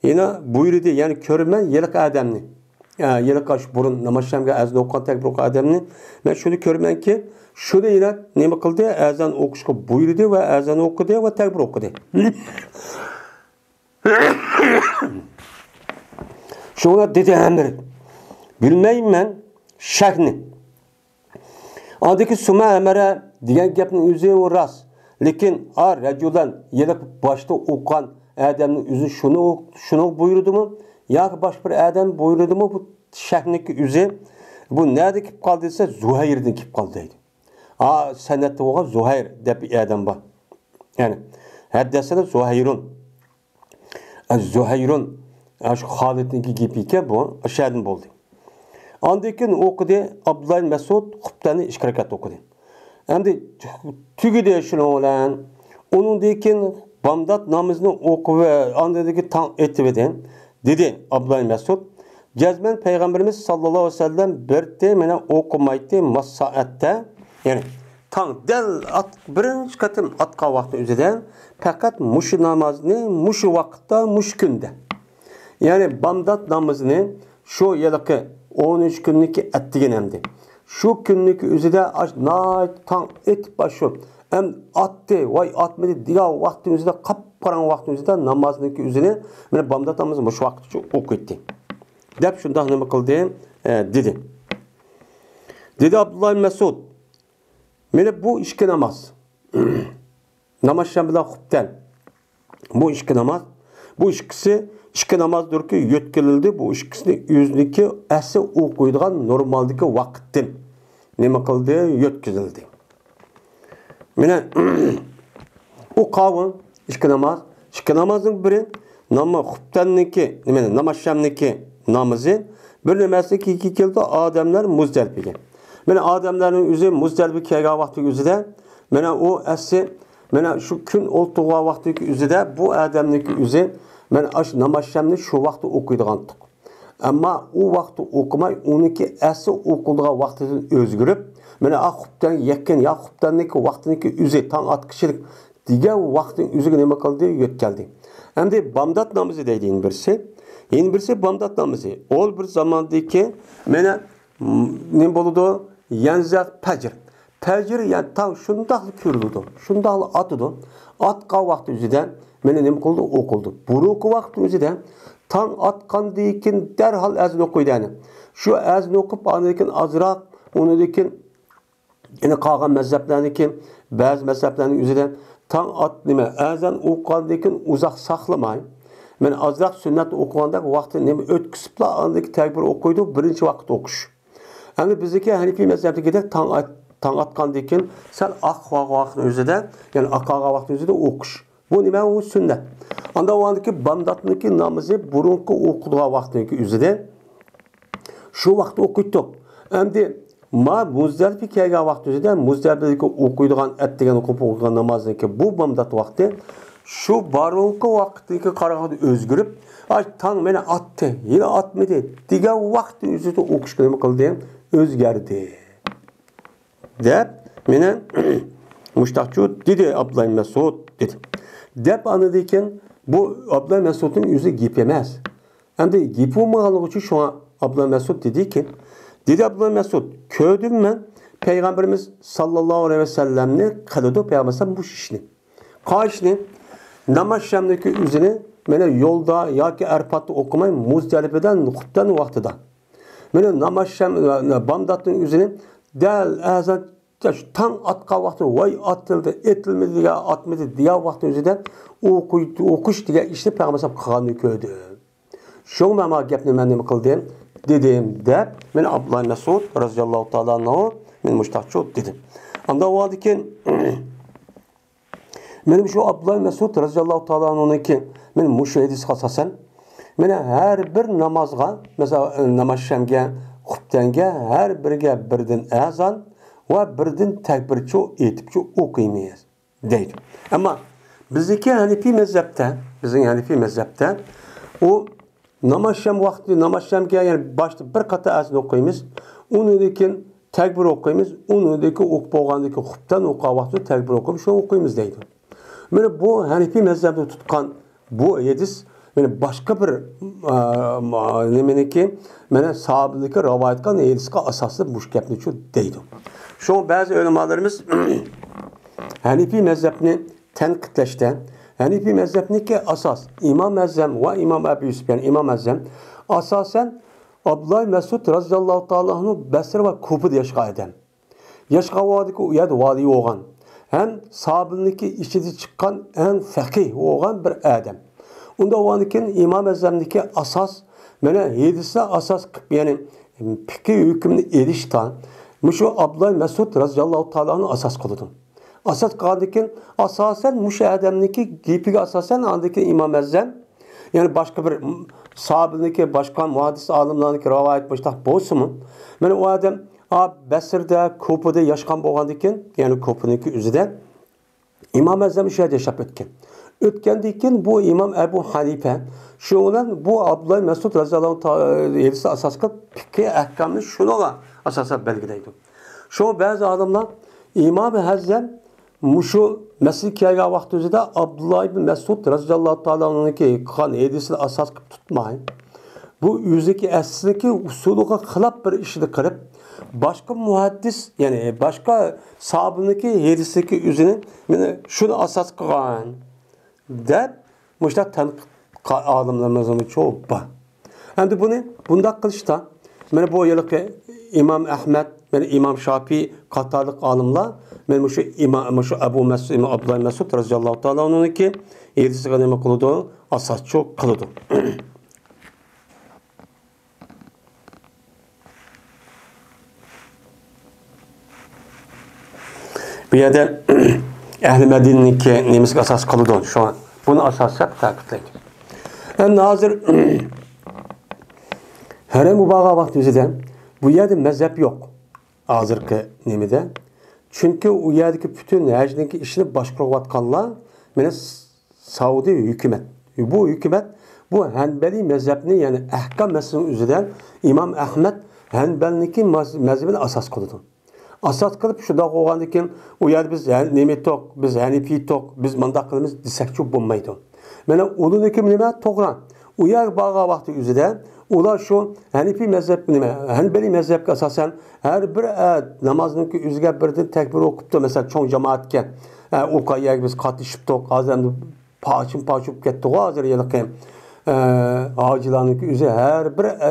يەنە بۇيرۇدى، يەنى كۆرىمەن ھېلىقى ئادەمنى. ھە، ھېلىقى شۇ بۇرۇن ناماز شەمگە ئەزان ئوقۇغان، تەكبىر ئوقۇغان ئادەمنى. مەن شۇنى كۆرىمەنكى، شۇنى يەنە نېمە قىلدى؟ ئەزان ئوقۇشقا بۇيرۇدى ۋە ئەزان ئوقۇدى ۋە تەكبىر ئوقۇدى. شۇڭا دېدى ئەمىر، بىلمەيمەن شەھنى. ئاندىكى سۇمە ئەمەرە دېگەن گەپنىڭ ئۆزى ئۇ راست. لېكىن ئا رەجۇلەن، ھېلىقى باشتا ئوقۇغان ئادەمنىڭ ئۆزى شۇنى، شۇنى بۇيرۇدىمۇ؟ ياكى باشقا بىر ئادەم بۇيرۇدىمۇ؟ بۇ شەھنىكى ئۆزى، بۇ نەدە كېلىپ قالدى دېسە، زۇھەيردىن كېلىپ قالدى دەيدۇ. ئا سەنەدتە بولغان زۇھەير دەپ بىر ئادەم بار. يەنى، ھەددەسەنە زۇھەيرۇن. زۇھەيرۇن، ئاشۇ خالىدنىڭكى گېپى ئىكەن بۇ، ئاشۇ يەردىن بولدى. ئاندىن كېيىن ئوقۇدى، ئابدۇللا ئىبن مەسئۇد خۇپتەننى ئىككى رەكەت ئوقۇدى. ئەمدى تۈگىدى شۇنىڭ بىلەن. ئۇنىڭدىن كېيىن بامدات نامىزىنى ئوقۇپ، ئاندىن كېيىن تاڭ ئېتىۋىدى. دېدى ئابدۇللا ئىبن مەسئۇد، جەزمەن پەيغەمبىرىمىز ساللاللاھۇ ئەلەيھى ۋەسەللەم بىرتى مېنى ئوقۇمايتتى ماس سائەتتە، يەنى تاڭ دەل ئات-، بىرىنچى قېتىم ئاتقان ۋاقتى ئۆزىدە پەقەت مۇشۇ نامازنى مۇشۇ ۋاقىتتا، مۇشۇ كۈندە. يەنى بامدات نامىزىنى شۇ ھېلىقى ئون ئۈچ كۈننىكى ئەتىگەن ئەمدى. شۇ كۈننىكى ئۆزىدە ئاش-، ناھايىتى تاڭ ئېتىپ ئاشۇ ئەم ئاتتى، ۋاي ئاتمىدى دېگەن ۋاقىتنىڭ ئۆزىدە، قاپقاراڭغۇ ۋاقىتنىڭ ئۆزىدە نامازنىڭكى ئۆزىنى، مانا بامدات نامىزى مۇشۇ ۋاقىتقىچە ئوقۇيتتى. دەپ شۇنداق نېمە قىلدى، ئە، دېدى. دېدى ئابدۇللا ئىبن مەسئۇد، مانا بۇ ئىككى ناماز، ناماز شەم بىلەن خۇپتەن، بۇ ئىككى ناماز، بۇ ئىككىسى ئىككى نامازدۇركى يۆتكىلىلدى، بۇ ئىككىسىنى ئۆزىنىڭكى ئەسلى ئوقۇيدىغان نورمالدىكى ۋاقىتتىن نېمە قىلدى؟ يۆتكىزىلدى. مانا، ئۇ قاۋۇل ئىككى ناماز، ئىككى نامازنىڭ بىرى، ناما-، خۇپتەننىڭكى، نېمە، ناماز شەمنىڭكى نامىزى، بىر نېمەسى كېيىن كېلىدۇ، ئادەملەر مۇزدەلىپىگە. مانا، ئادەملەرنىڭ ئۆزى مۇزدەلىپىگە كەلگەن ۋاقتى ئۆزىدە، مانا، ئۇ ئەسلى، مانا، شۇ كۈن ئولتۇرغان ۋاقتىدىكى ئۆزىدە، بۇ ئادەمنىڭكى ئۆزى، مانا، ئاشۇ ناماز شەمنى شۇ ۋاقىتتا ئوقۇيدىغانتۇق. ئەمما ئۇ ۋاقىتتا ئوقۇماي، ئۇنىڭكى ئەسلى ئوقۇلىدىغان ۋاقتىدىن ئۆزگىرىپ، مانا، ئا، خۇپتەن يەككىن يا خۇپتەننىڭكى ۋاقتىنىڭكى ئۆزى، تاڭ ئاتقۇچىلىق دېگەن ۋاقىتنىڭ ئۆزىگە نېمە قىلدى؟ يۆتكەلدى. ئەمدى بامدات نامىزى دەيدۇ يەنە بىرسى. يەنە بىرسى بامدات نامىزى. ئول بىر زاماندىكى، مانا، م، نېمە بولىدۇ؟ يەنزەق پەجر. پەجر، يەنى تاڭ شۇنداقلا كۆرۈلىدۇ، شۇنداقلا ئاتىدۇ. ئاتقان ۋاقتى ئۆزىدە مانا نېمە قىلىدۇ؟ ئوقۇلىدۇ. بۇرۇنقى ۋاقىتنىڭ ئۆزىدە تاڭ ئاتقاندىن كېيىن دەرھال ئەزان ئوقۇيدۇ، يەنى. شۇ ئەزان ئوقۇپ، ئاندىن كېيىن ئازراق، ئۇنىڭدىن كېيىن يەنە قالغان مەزھەپلەرنىڭكى، بەزى مەزھەپلەرنىڭ ئۆزىدە تاڭ ئات-، نېمە، ئەزان ئوقۇغاندىن كېيىن ئۇزاق ساقلىماي، مانا ئازراق سۈننەتنى ئوقۇغاندەك ۋاقتى نېمە ئۆتكۈزۈپلا ئاندىن كېيىن تەكبىر ئوقۇيدۇ، بىرىنچى ۋاقىت ئوقۇش. ئەمدى بىزدىكى ھەنىفىي مەزھەپتىكىدەك تاڭ ئات-، تاڭ ئاتقاندىن كېيىن سەل ئاق قالغان ۋاقىتنىڭ ئۆزىدە، يەنى ئاق قالغان ۋاقىتنىڭ ئۆزىدە ئوقۇش. بۇ نېمە؟ ئۇ سۈننەت. ئاندا ئۇ ئاندىكى بامداتنىڭكى نامىزى بۇرۇنقى ئوقۇلغان ۋاقىتنىڭكى ئۆزىدە شۇ ۋاقىتتا ئوقۇيتتۇق. ئەمدى ما مۇزدەلىپە كەلگەن ۋاقىت ئۆزىدە مۇزدەلىپىدىكى ئوقۇيدىغان ئەتىگەن ئوقۇپ ئوقۇيدىغان نامازنىڭكى بۇ بامدات ۋاقتى شۇ بۇرۇنقى ۋاقىتتىكى قارىغاندا ئۆزگىرىپ، ئاي، تاڭ مانا ئاتتى، يەنە ئاتمىدى دېگەن ۋاقىت ئۆزىدە ئوقۇشقا نېمە قىلدى؟ ئۆزگەردى. دەپ، مانا مۇشتاقچۇ دېدى ئابدۇللا ئىبن مەسئۇد دېدى. دەپ ئاندىن كېيىن بۇ ئابدۇللا ئىبن مەسئۇدنىڭ ئۆزى گېپى ئەمەس. ئەمدى گېپى بولمىغانلىقى ئۈچۈن شۇڭا ئابدۇللا ئىبن مەسئۇد دېدىكى، دېدى ئابدۇللا مەسئۇد، كۆردۈم مەن، پەيغەمبىرىمىز ساللاللاھۇ ئەلەيھى ۋەسەللەمنى قىلىدۇ، پەيغەمبەر ئەلەيھىسسالام مۇشۇ ئىشنى. قايسىنى؟ ناماز شەمدىكى ئۆزىنى، مانا يولدا ياكى ئەرپاتتا ئوقۇماي، مۇزدەلىپىدە خۇپتەن ۋاقتىدا. مانا ناماز شەم، بامداتنىڭ ئۆزىنى دەل ئەزان، شۇ تاڭ ئاتقان ۋاقتىدا، ۋاي ئاتىلدى، ئېتىلمىدى دېگەن، ئاتمىدى دېگەن ۋاقىتنىڭ ئۆزىدە ئوقۇي-، ئوقۇش دېگەن ئىشنى پەيغەمبەر ئەلەيھىسسالام قىلغاننى كۆردۈم. شۇڭا مەن ما گەپنى مەن نېمە قىلدىم؟ دېدىم، دەپ، مانا ئابدۇللا مەسئۇد رازىياللاھۇ تائالا ئەنھۇ، مانا مۇشتاقچۇ دېدىم. ئاندا ئۇ كېيىن، مانا شۇ ئابدۇللا مەسئۇد رازىياللاھۇ تائالا ئەنھۇنىڭكى، مانا مۇشۇ ھەدىسكە ئاساسەن، مانا ھەر بىر نامازغا، مەسىلەن، ناماز شەمگە، خۇپتەنگە، ھەر بىرىگە بىردىن ئەزان ۋە بىردىن تەكبىرچۇ ئېيتىپچۇ ئوقۇيمىز. دەيدۇ. ئەمما بىزنىڭكى ھەنىپىي مەزھەپتە، بىزنىڭ ھەنىپىي مەزھەپتە ئۇ ناماز شەم ۋاقتى، ناماز شەمگە، يەنى باشتا بىر قاتار ئەزان ئوقۇيمىز، ئۇنىڭدىن كېيىن تەكبىر ئوقۇيمىز، ئۇنىڭدىن كېيىن ئوقۇپ بولغاندىن كېيىن خۇپتەن ئوقۇغان ۋاقتىدا تەكبىر ئوقۇيمىز، شۇنى ئوقۇيمىز دەيدۇ. مانا بۇ ھەنىپىي مەزھەپنى تۇتقان بۇ ھەدىس، مانا باشقا بىر، ئا، ما-، نېمىنىكى، مانا ساھابىنىڭكى رىۋايەت قىلغان ھەدىسكە ئاساسلىنىپ مۇشۇ گەپنى شۇ دەيدۇ. شۇڭا بەزى ئۆلىمالىرىمىز ھەنىپىي مەزھەپنى تەنقىدلەشتە، ھەنىپىي مەزھەپنىڭكى ئاساس، ئىمام ئەزەم ۋە ئىمام ئەبۇ يۈسۈپ، يەنى ئىمام ئەزەم، ئاساسەن، ئابدۇللا مەسئۇد رازىياللاھۇ تائالا ئەنھۇ بەسرە ۋە كۇپىدا ياشىغان ئادەم. ياشىغان ۋاقتىدىكى ئۇ يەردە ۋالىي بولغان ھەم ساھابىنىڭكى ئىچىدە چىققان ئەڭ فەقىھ بولغان بىر ئادەم. ئۇنداق بولغاندىن كېيىن ئىمام ئەزەمنىڭكى ئاساس، مانا ھەدىسنى ئاساس قىلىپ، يەنى پىقھىي ھۆكۈمنى ئېلىشتا مۇشۇ ئابدۇللا مەسئۇد رازىياللاھۇ تائالا ئەنھۇ ئاساس قىلىدۇ. ئاساس قىلغاندىن كېيىن، ئاساسەن مۇشۇ ئادەمنىڭكى گېپىگە ئاساسەن، ئاندىن كېيىن ئىمام ئەزەم، يەنى باشقا بىر ساھابىنىڭكى، باشقا مۇھەددىس ئالىملارنىڭكى رىۋايەت مۇشۇنداق بولسىمۇ، مانا ئۇ ئادەم، ئا، بەسرىدە، كۇپىدا ياشىغان بولغاندىن كېيىن، يەنى كۇپىنىڭكى ئۆزىدە ئىمام ئەزەم شۇ يەردە ياشاپ ئۆتكەن. ئۆتكەندىن كېيىن بۇ ئىمام ئەبۇ ھەنىپە شۇ بىلەن بۇ ئابدۇللا مەسئۇد رازىياللاھۇ تائالا ھەدىسىگە ئاساس قىلىپ، پىقھىي ئەھكامنى شۇنىڭغا ئاساسەن بەلگىلەيدۇ. شۇ بەزى ئالىملار ئىمام ئەزەم مۇشۇ مەسىلە كەلگەن ۋاقتى ئۆزىدە ئابدۇللا ئىبن مەسئۇد رازىياللاھۇ تائالا ئەنھۇنىڭكى قىلغان ھەدىسىنى ئاساس قىلىپ تۇتماي، بۇ ئۆزىنىڭكى ئەسلىدىكى ئۇسۇلىغا خىلاپ بىر ئىشنى قىلىپ، باشقا مۇھەددىس، يەنى باشقا ساھابىنىڭكى ھەدىسىدىكى ئۆزىنى، مانا شۇنى ئاساس قىلغان دەپ، مۇشۇنداق تەنقىد قا-، ئالىملىرىمىزمۇ چوڭ بار. ئەمدى بۇنى بۇنداق قىلىشتا، مانا بۇ ھېلىقى ئىمام ئەھمەد، مانا ئىمام شاپىي قاتارلىق ئالىملار، مانا مۇشۇ ئىما-، مۇشۇ ئەبۇ مەسئۇد، ئىمام ئابدۇللا مەسئۇد رازىياللاھۇ تائالا ئەنھۇنىڭكى ھەدىسىگە نېمە قىلىدۇ؟ ئاساسچۇ قىلىدۇ. بۇ يەردە ئەھلى مەدىنىنىڭكى نېمىسىگە ئاساس قىلىدۇ؟ شۇڭا بۇنى ئاساس دەپ تەكىتلەيدۇ. ئەمدى ھازىر ھەرەمگە بارغان ۋاقتىمىزدا بۇ يەردە مەزھەپ يوق. ھازىرقى نېمىدە. چۈنكى ئۇ يەردىكى پۈتۈن ھەجنىڭكى ئىشىنى باشقۇرۇۋاتقانلار مانا سەئۇدى ھۆكۈمەت. بۇ ھۆكۈمەت بۇ ھەنبەلىي مەزھەپنى، يەنى ئەھكام مەسىلىنىڭ ئۆزىدە ئىمام ئەھمەد ھەنبەلنىڭكى مەز-، مەزھىپىنى ئاساس قىلىدۇ. ئاساس قىلىپ شۇنداق بولغاندىن كېيىن، ئۇ يەردە بىز ھە-، نېمە ئىدۇق، بىز ھەنىپىي ئىدۇق، بىز مۇنداق قىلىمىز دېسەكچۇ بولمايدۇ. مانا ئۇنىڭدىكى نېمە توغرا؟ ئۇ يەرگە بارغان ۋاقتى ئۆزىدە ئۇلار شۇ ھەنىپىي مەزھەپ، نېمە، ھەنبەلىي مەزھەپكە ئاساسەن ھەر بىر، ئە، نامازنىڭكى ئۆزىگە بىردىن تەكبىر ئوقۇپتۇ. مەسىلەن، چوڭ جامائەتكە، ئە، ئۇ يەرگە بىز قاتنىشىپتۇق. ھازىر ئەمدى پارچىمۇ پارچە بولۇپ كەتتىغۇ ھازىر ھېلىقى، ئە، ھاجىلارنىڭكى ئۆزى، ھەر بىر، ئە،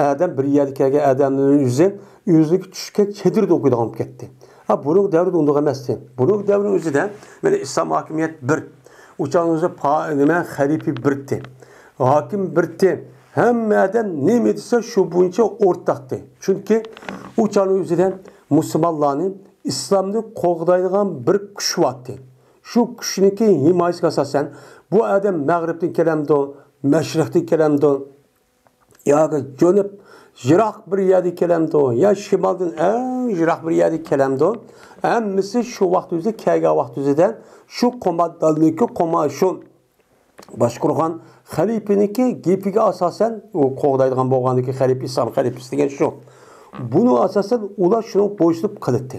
ئادەم، بىر يەردە كەلگەن ئادەمنىڭ ئۆزى ئۆزىگە چۈشكەن چېدىردا ئوقۇيدىغان بولۇپ كەتتى. ھا، بۇرۇنقى دەۋردە ئۇنداق ئەمەستى. بۇرۇنقى دەۋرنىڭ ئۆزىدە مانا ئىسلام ھاكىمىيەت بىر. ئۇ چاغنىڭ ئۆزىدە پا-، نېمە، خەلىپە بىر ئىدى. ھاكىم بىر ئىدى. ھەممە ئادەم نېمە دېسە شۇ بويىچە ئورتاقتى. چۈنكى ئۇ چاغنىڭ ئۆزىدە مۇسۇلمانلارنى، ئىسلامنى قوغدايدىغان بىر كۈچ بارتى. شۇ كۈچنىڭكى ھىمايىسىگە ئاساسەن، بۇ ئادەم مەغرىبتىن كېلەمدۇ، مەشرىقتىن كېلەمدۇ، ياكى جەنۇب، يىراق بىر يەردىن كېلەمدۇ، يا شىمالدىن ئەڭ يىراق بىر يەردىن كېلەمدۇ، ھەممىسى شۇ ۋاقىت ئۆزىدە، كەلگەن ۋاقىت ئۆزىدە شۇ قومانداننىڭكى قوما-، شۇ باشقۇرغان خەلىپىنىڭكى گېپىگە ئاساسەن، ئۇ قوغدايدىغان بولغاندىكى خەلىپە، ئىسلام خەلىپىسى دېگەن شۇ. بۇنىڭ ئاساسەن ئۇلار شۇنىڭ بويسۇنۇپ قىلاتتى.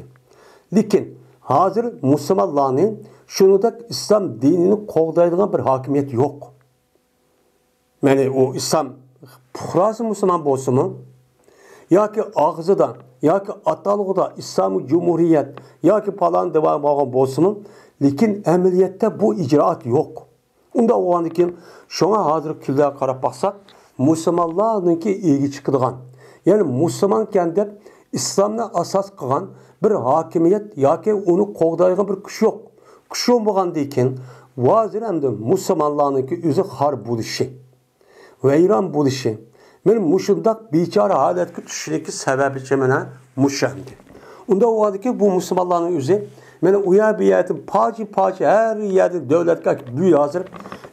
لېكىن ھازىر مۇسۇلمانلارنى شۇنىڭدەك ئىسلام دىنىنى قوغدايدىغان بىر ھاكىمىيەت يوق. يەنى ئۇ ئىسلام پۇقراسى مۇسۇلمان بولسىمۇ، ياكى ئاغزىدا، ياكى ئاتالغۇدا ئىسلامىي جۇمھۇرىيەت ياكى پالان دەۋا بولغان بولسىمۇ، لېكىن ئەمەلىيەتتە بۇ ئىجرائات يوق. ئۇنداق بولغاندىن كېيىن، شۇڭا ھازىرقى كۈنلەرگە قاراپ باقساق، مۇسۇلمانلارنىڭكى ئىگە چىقىدىغان، يەنى مۇسۇلمانكەن دەپ ئىسلامنى ئاساس قىلغان بىر ھاكىمىيەت ياكى ئۇنى قوغدايدىغان بىر كۈچ يوق. كۈچ بولمىغاندىن كېيىن، ھازىر ئەمدى مۇسۇلمانلارنىڭكى ئۆزى خار بولۇشى، ۋەيران بولۇشى، مەن مۇشۇنداق بىچارە ھالەتكە چۈشۈشنىڭكى سەۋەبىچە مانا مۇشۇ ئەمدى. ئۇنداق بولغاندىكىن بۇ مۇسۇلمانلارنىڭ ئۆزى مانا ئۇ يەر بۇ يەردىن پارچە پارچە ھەر يەردىن دۆلەتكە ئەكىپ بۇ ھازىر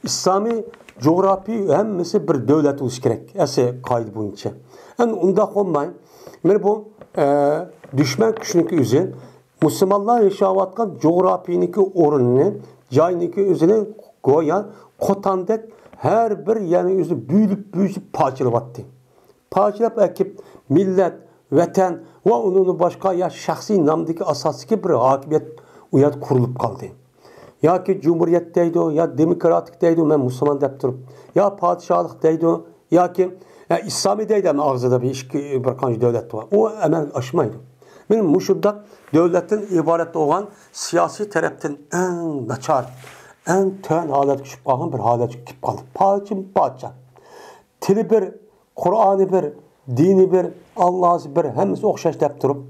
ئىسلامىي جۇغراپىي ھەممىسى بىر دۆلەت بولۇشى كېرەك ئەسلى قائىدە بويىچە. ئەمدى ئۇنداق بولماي، مانا بۇ ئە، دۈشمەن كۈچنىڭكى ئۆزى مۇسۇلمانلار ياشاۋاتقان جۇغراپىيىنىڭكى ئورنىنى، جاينىڭكى ئۆزىنى گويا قوتاندەك ھەر بىر يەرنى ئۆزى بۆلۈپ، بۆلۈپ پارچىلىۋاتتى. پارچىلاپ ئەكىپ مىللەت، ۋەتەن ۋە ئۇنىڭدىن باشقا يا شەخسىي نامدىكى ئاساستىكى بىر ھاكىمىيەت ئۇ يەردە قۇرۇلۇپ قالدى. ياكى جۇمھۇرىيەت دەيدۇ، يا دېموكراتىك دەيدۇ، مەن مۇسۇلمان دەپ تۇرۇپ، يا پادىشاھلىق دەيدۇ، ياكى، ئە، ئىسلامىي دەيدۇ، ئەمما ئاغزىدا بىر ئىككى، بىر قانچە دۆلەت بار. ئۇ ئەمەلگە ئاشمايدۇ. مانا مۇشۇنداق دۆلەتتىن ئىبارەت بولغان سىياسىي تەرەپتىن ئەڭ ناچار، ئەڭ تۆۋەن ھالەتكە چۈشۈپ قالغان بىر ھالەتكە كېلىپ قالدى. پارچىمۇ پارچە. تىلى بىر، قۇرئانى بىر، دىنى بىر، ئاللاسى بىر، ھەممىسى ئوخشاش دەپ تۇرۇپ،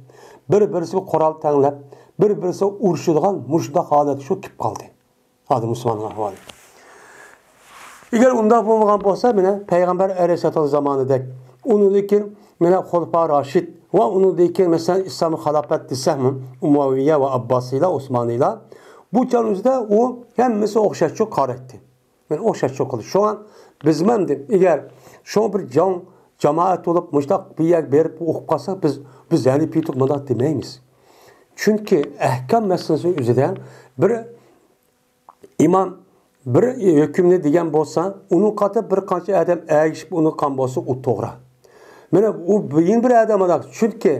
بىر-بىرسىگە قورال تەڭلەپ، بىر-بىرسىگە ئۇرۇشىدىغان مۇشۇنداق ھالەت شۇ كېلىپ قالدى. ھازىر مۇسۇلماننىڭ ئەھۋالى. ئەگەر ئۇنداق بولمىغان بولسا، مانا پەيغەمبەر ئەلەيھىسسالام زامانىدەك، ئۇنىڭدىن كېيىن مانا خۇلىپا راشىد ۋە ئۇنىڭدىن كېيىن مەسىلەن ئىسلامىي خىلاپەت دېسەكمۇ، ئۇمەۋىيە ۋە ئابباسىيلار، ئوسمانىيلار، بۇ چاغنىڭ ئۆزىدە ئۇ ھەممىسى ئوخشاشچۇ قارايتتى. مانا ئوخشاشچۇ قىلدى. شۇڭا بىزمۇ ئەمدى ئەگەر شۇڭا بىر جاڭ جامائەت بولۇپ مۇشۇنداق بىر يەرگە بېرىپ ئوقۇپ قالساق، بىز، بىز ھەنىپىيلىك مۇنداق دېمەيمىز. چۈنكى ئەھكام مەسىلىسى ئۆزىدە بىر ئىمام بىر ھۆكۈمنى دېگەن بولسا، ئۇنىڭ قاتارىدا بىر قانچە ئادەم ئەگىشىپ ئۇنى قىلغان بولسا، ئۇ توغرا. مانا ئۇ يەنە بىر ئادەم ئۇنداق، چۈنكى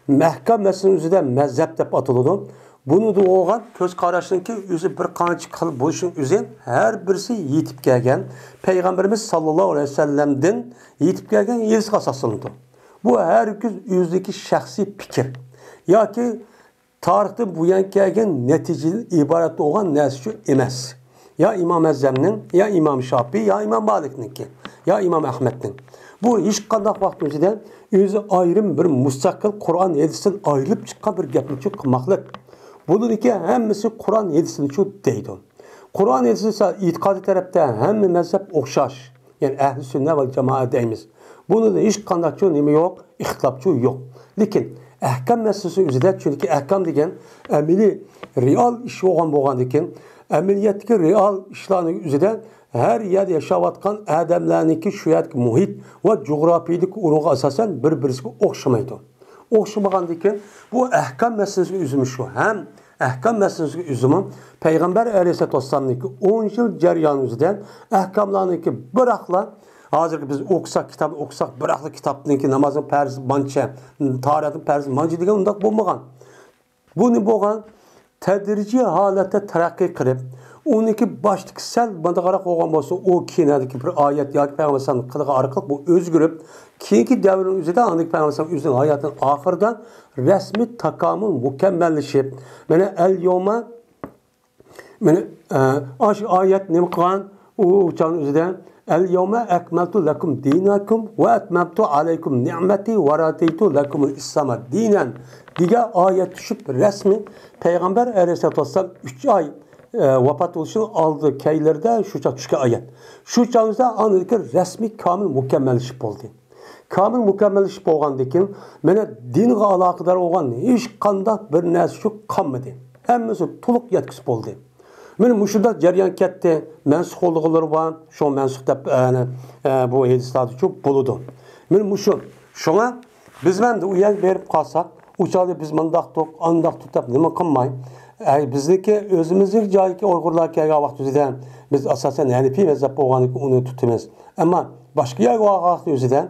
ئەھكام مەسىلىنىڭ ئۆزىدە مەزھەپ دەپ ئاتىلىدۇ. بۇنىڭدا بولغان كۆز قاراشنىڭكى ئۆزى بىر قانچە خىل بولۇشنىڭ ئۆزى ھەر بىرسى يېتىپ كەلگەن پەيغەمبىرىمىز ساللاللاھۇ ئەلەيھى ۋەسەللەمدىن يېتىپ كەلگەن ھەدىسكە ئاساسلىنىدۇ. بۇ ھەرگىز ئۆزىدىكى شەخسىي پىكىر ياكى تارىختىن بۇيان كەلگەن نەتىجىدىن ئىبارەت بولغان نەرسىچۇ ئەمەس. يا ئىمام ئەزەمنىڭ، يا ئىمام شاپىي، يا ئىمام مالىكنىڭكى، يا ئىمام ئەخمەتنىڭ. بۇ ھېچقانداق ۋاقىت ئۆزىدە ئۆزى ئايرىم بىر مۇستەقىل قۇرئان ھەدىستىن ئايرىلىپ چىققان بىر گەپنىچۇ قىلماقلىق. بۇنىڭكى ھەممىسى قۇرئان ھەدىستىنچۇ دەيدۇ. قۇرئان ھەدىس ئېيتقانلىق تەرەپتە ھەممە مەزھەپ ئوخشاش. يەنى ئەھلى سۈننە ۋەل جامائە دەيمىز. بۇنىڭدا ھېچقانداقچۇ نېمە يوق، ئىختىلاپچۇ يوق. لېكىن ئەھكام مەسىلىسى ئۆزىدە، چۈنكى ئەھكام دېگەن ئەمەلىي، رېئال ئىش بولغان بولغاندىكىن، ئەمەلىيەتتىكى رېئال ئىشلارنىڭ ئۆزىدە ھەر يەردە ياشاۋاتقان ئادەملەرنىڭكى شۇ يەردىكى مۇھىت ۋە جۇغراپىيىدىكى ئورنىغا ئاساسەن بىر-بىرسىگە ئوخشىمايدۇ. ئوخشىمىغاندىكىن، بۇ ئەھكام مەسىلىسى ئۆزىمۇ شۇ. ھەم ئەھكام مەسىلىسىگە ئۆزىمۇ پەيغەمبەر ئەلەيھىسسالاتۇ ۋەسسالامنىڭكى ئون يىل جەريانى ئۆزىدە ئەھكاملارنىڭكى بىراقلا، ھازىرقى بىز ئوقۇساق، كىتابنى ئوقۇساق، بىراقلا كىتابنىڭكى نامازنىڭ پەرزى مانچە، تاھارەتنىڭ پەرزى مانچە دېگەن ئۇنداق بولمىغان. بۇ نېمە بولغان؟ تەدرىجىي ھالەتتە تەرەققىي قىلىپ، ئۇنىڭكى باشتىكى سەل ماندىغاراق بولغان بولسا، ئۇ كېيىنلەردىكى بىر ئايەت ياكى پەيغەمبەر ئەلەيھىسسالام قىلغان ئارقىلىق بۇ ئۆزگىرىپ، كېيىنكى دەۋرنىڭ ئۆزىدە ئاندىن پەيغەمبەر ئەلەيھىسسالام ئۆزىنىڭ ھاياتىنىڭ ئاخىرىدا رەسمىي تاكامۇل مۇكەممەللىشىپ، مانا، ئەل يوما، مانا، ئە، ئاشۇ ئايەت نېمە قىلغان؟ ئۇ چاغنىڭ ئۆزىدە، ئەل يوما ئەكمەلتۇ لەكۇم دىنەكۇم ۋە ئەتمەمتۇ ئەلەيكۇم نىئمەتى ۋە رەزىيتۇ لەكۇمۇل ئىسلامە دىنەن دېگەن ئايەت چۈشۈپ، رەسمىي پەيغەمبەر ئەلەيھىسسالاتۇ ۋەسسالام ئۈچ ئاي، ئە، ۋاپات بولۇشنىڭ ئالدى كەيلىرىدە شۇ چاغ چۈشكەن ئايەت. شۇ چاغدا ئاندىن كېيىن رەسمىي كامىل مۇكەممەللىشىپ بولدى. كامىل مۇكەممەللىشىپ بولغاندىن كېيىن، مانا، دىنغا ئالاقىدار بولغان ھېچقانداق بىر نەرسە شۇ قالمىدى. ھەممىسى تولۇق يەتكۈزۈپ بولدى. مانا مۇشۇنداق جەريان كەتتى. مەنسۇخ بولىدىغانلىرى بار، شۇ مەنسۇخ دەپ، ئەنە، ئە، بۇ ھەدىسلەردىچۇ بولىدۇ. مانا مۇشۇ. شۇڭا بىز مەندە ئۇ يەرگە بېرىپ قالساق، ئۇ چاغدا بىز مۇنداقتۇق، ئانداقتۇق دەپ نېمە قىلماي، ئەي، بىزنىڭكى ئۆزىمىزنىڭ جايىدىكى ئۇيغۇرلار كەلگەن ۋاقتىمىزدا بىز ئاساسەن ھەنىپىي مەزھەپ بولغاندىكىن ئۇنى تۇتىمىز. ئەمما باشقا يەرگە بارغان ۋاقتى ئۆزىدە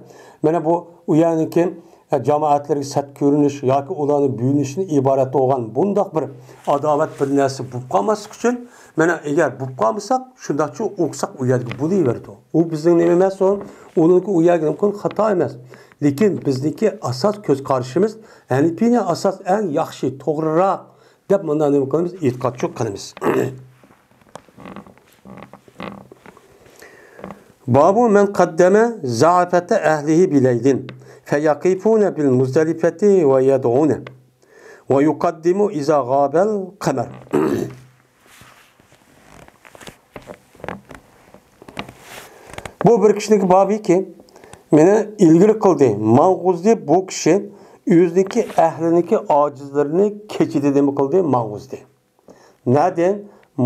مانا بۇ ئۇ يەرنىڭكى، ئە، جامائەتلەرگە سەت كۆرۈنۈش ياكى ئۇلارنى بۆلۈشتىن ئىبارەت بولغان بۇنداق بىر ئاداۋەت بىر نەرسە بولۇپ قالماسلىق ئۈچۈن، مانا ئەگەر بولۇپ قالمىساق، شۇنداقچۇ ئوقۇساق ئۇ يەرگە بولۇۋېرىدۇ. ئۇ بىزنىڭ نېمە ئەمەس ئۇ، ئۇنىڭكى ئۇ يەرگە مۇمكىن خاتا ئەمەس. لېكىن بىزنىڭكى ئاساس كۆز قارىشىمىز ھەنىپىينى ئاساس، ئەڭ ياخشى، توغرىراق دەپ مۇنداق نېمە قىلىمىز؟ ئېتىقادچۇ قىلىمىز. باب من قدم زعفة أهله بليل فيقفون بالمزدلفة ويدعون ويقدم إذا غاب القمر. بۇ بىر كىشىنىڭكى بابىكى، مېنى ئىلگىرى قىلدى، ماڭغۇزدى. بۇ كىشى ئۆزىنىڭكى ئەھلىنىڭكى ئاجىزلىرىنى كېچىدە نېمە قىلدى؟ ماڭغۇزدى. نەدىن؟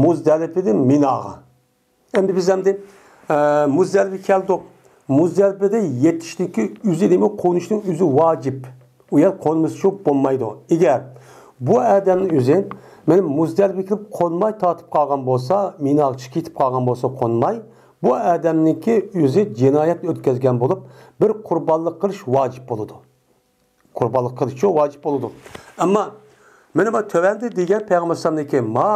مۇزدەلىپىدىن مىناغا. ئەمدى بىز ئەمدى، ئە، مۇزدەلىپىگە كەلدۇق. مۇزدەلىپىدە يېتىشنىڭكى ئۆزى نېمە؟ قونۇشنىڭ ئۆزى ۋاجىپ. ئۇ يەر قونمىسىچۇ بولمايدۇ. ئەگەر بۇ ئادەمنىڭ ئۆزى مەن مۇزدەلىپىگە كېلىپ قونماي تارتىپ قالغان بولسا، مىناغا چىقىپ قالغان بولسا قونماي، بۇ ئادەمنىڭكى ئۆزى جىنايەت ئۆتكەزگەن بولۇپ، بىر قۇربانلىق قىلىش ۋاجىپ بولىدۇ. قۇربانلىق قىلىشچۇ ۋاجىپ بولىدۇ. ئەمما مانا بۇ تۆۋەندە دېگەن پەيغەمبەر ئەلەيھىسسالامنىڭكى ما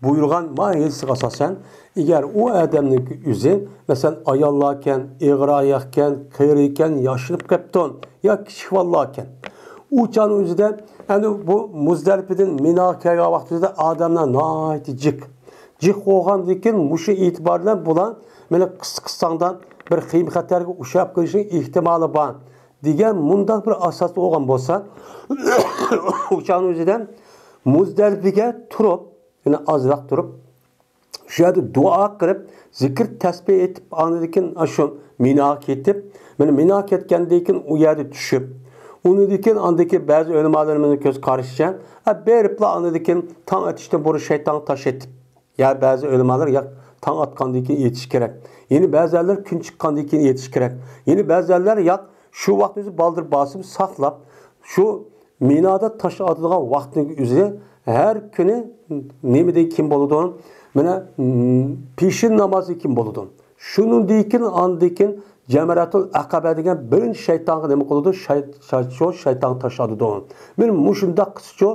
بۇيرۇغان ما ھەدىسىگە ئاساسەن، ئەگەر ئۇ ئادەمنىڭكى ئۆزى، مەسىلەن، ئاياللاركەن، ئېغىر ئاياقكەن، قېرىكەن، ياشىنىپ قېپتۇ، يا كىچىك بالىلاركەن، ئۇ چاغنىڭ ئۆزىدە ئەنە بۇ مۇزدەلىپىدىن مىناغا كەلگەن ۋاقتىمىزدا ئادەملەر ناھايىتى جىق. جىق بولغاندىن كېيىن مۇشۇ ئېتىبار بىلەن بۇلار مېنى قىسسا قىسساڭدا بىر خېيىم خەتەرگە ئۇچراپ قېلىشنىڭ ئېھتىمالى بار دېگەن مۇنداق بىر ئاساستا بولغان بولسا، ئۇ چاغنىڭ ئۆزىدە مۇزدەلىپىگە تۇرۇپ، يەنە ئازراق تۇرۇپ، شۇ يەردە دۇئا قىلىپ، زىكىر تەسبىھ ئېيتىپ، ئاندىن كېيىن شۇ مىناغا كېتىپ، مانا مىناغا كەتكەندىن كېيىن ئۇ يەردە چۈشۈپ، ئۇنىڭدىن كېيىن ئاندىكى بەزى ئۆلىمالىرىمىزنىڭ كۆز قارىشىچە، ئە، بېرىپلا ئاندىن كېيىن تاڭ ئېتىشتىن بۇرۇن شەيتانغا تاش ئېتىپ، يا بەزى ئۆلىمالار ياق، تاڭ ئاتقاندىن كېيىن ئېيتىش كېرەك. يەنە بەزىلەر كۈن چىققاندىن كېيىن ئېيتىش كېرەك. يەنە بەزىلەر ياق، شۇ ۋاقىت ئۆزى بالدۇر باسىپ ساقلاپ، شۇ مىنادا تاش ئاتىدىغان ۋاقىتنىڭ ئۆزى ھەر كۈنى نېمىدىن كېيىن بولىدۇ؟ مانا، م، پېشىن نامازى كېيىن بولىدۇ. شۇنىڭدىن كېيىن، ئاندىن كېيىن جەمرەتۇل ئەقەبە دېگەن بىرىنچى شەيتانغا نېمە قىلىدۇ؟ شەي-، شەي-، شۇ شەيتانغا تاش ئاتىدۇ. مانا مۇشۇنداق قىلسىچۇ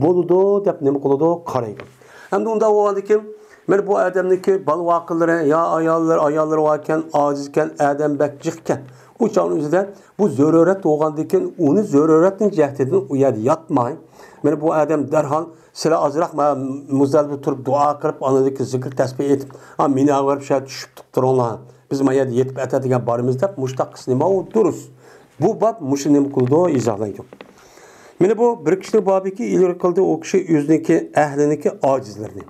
بولىدۇ دەپ نېمە قىلىدۇ؟ قارايدۇ. ئەمدى ئۇنداق بولغاندىن كېيىن، مانا بۇ ئادەمنىڭكى بالا ۋاقىلىرى يا ئاياللىرى، ئاياللىرى باركەن، ئاجىزكەن، ئادەم بەك جىقكەن. ئۇ چاغنىڭ ئۆزىدە بۇ زۆرۈرەت بولغاندىن كېيىن، ئۇنى زۆرۈرەتنىڭ جەھىتىدىن ئۇ يەردە ياتماي، مانا بۇ ئادەم دەرھال سىلەر ئازراق مۇزدەلىپىدە تۇرۇپ دۇئا قىلىپ، ئاندىن كېيىن زىكىر تەسبىھ ئېيتىپ، ئا، مىناغا بېرىپ شۇ يەردە چۈشۈپ تۇرۇڭلار. بىز ما يەردە يېتىپ ئەتە دېگەن بارىمىز دەپ مۇشۇنداق قىلسا نېمە ئۇ دۇرۇس. بۇ باب مۇشۇ نېمە قىلىدۇ، ئىزاھلايدۇ. مانا بۇ بىر كىشىنىڭ بابىكى ئىلگىرى قىلدى، ئۇ كىشى ئۆزىنىڭكى، ئەھلىنىڭكى ئاجىزلىرىنى.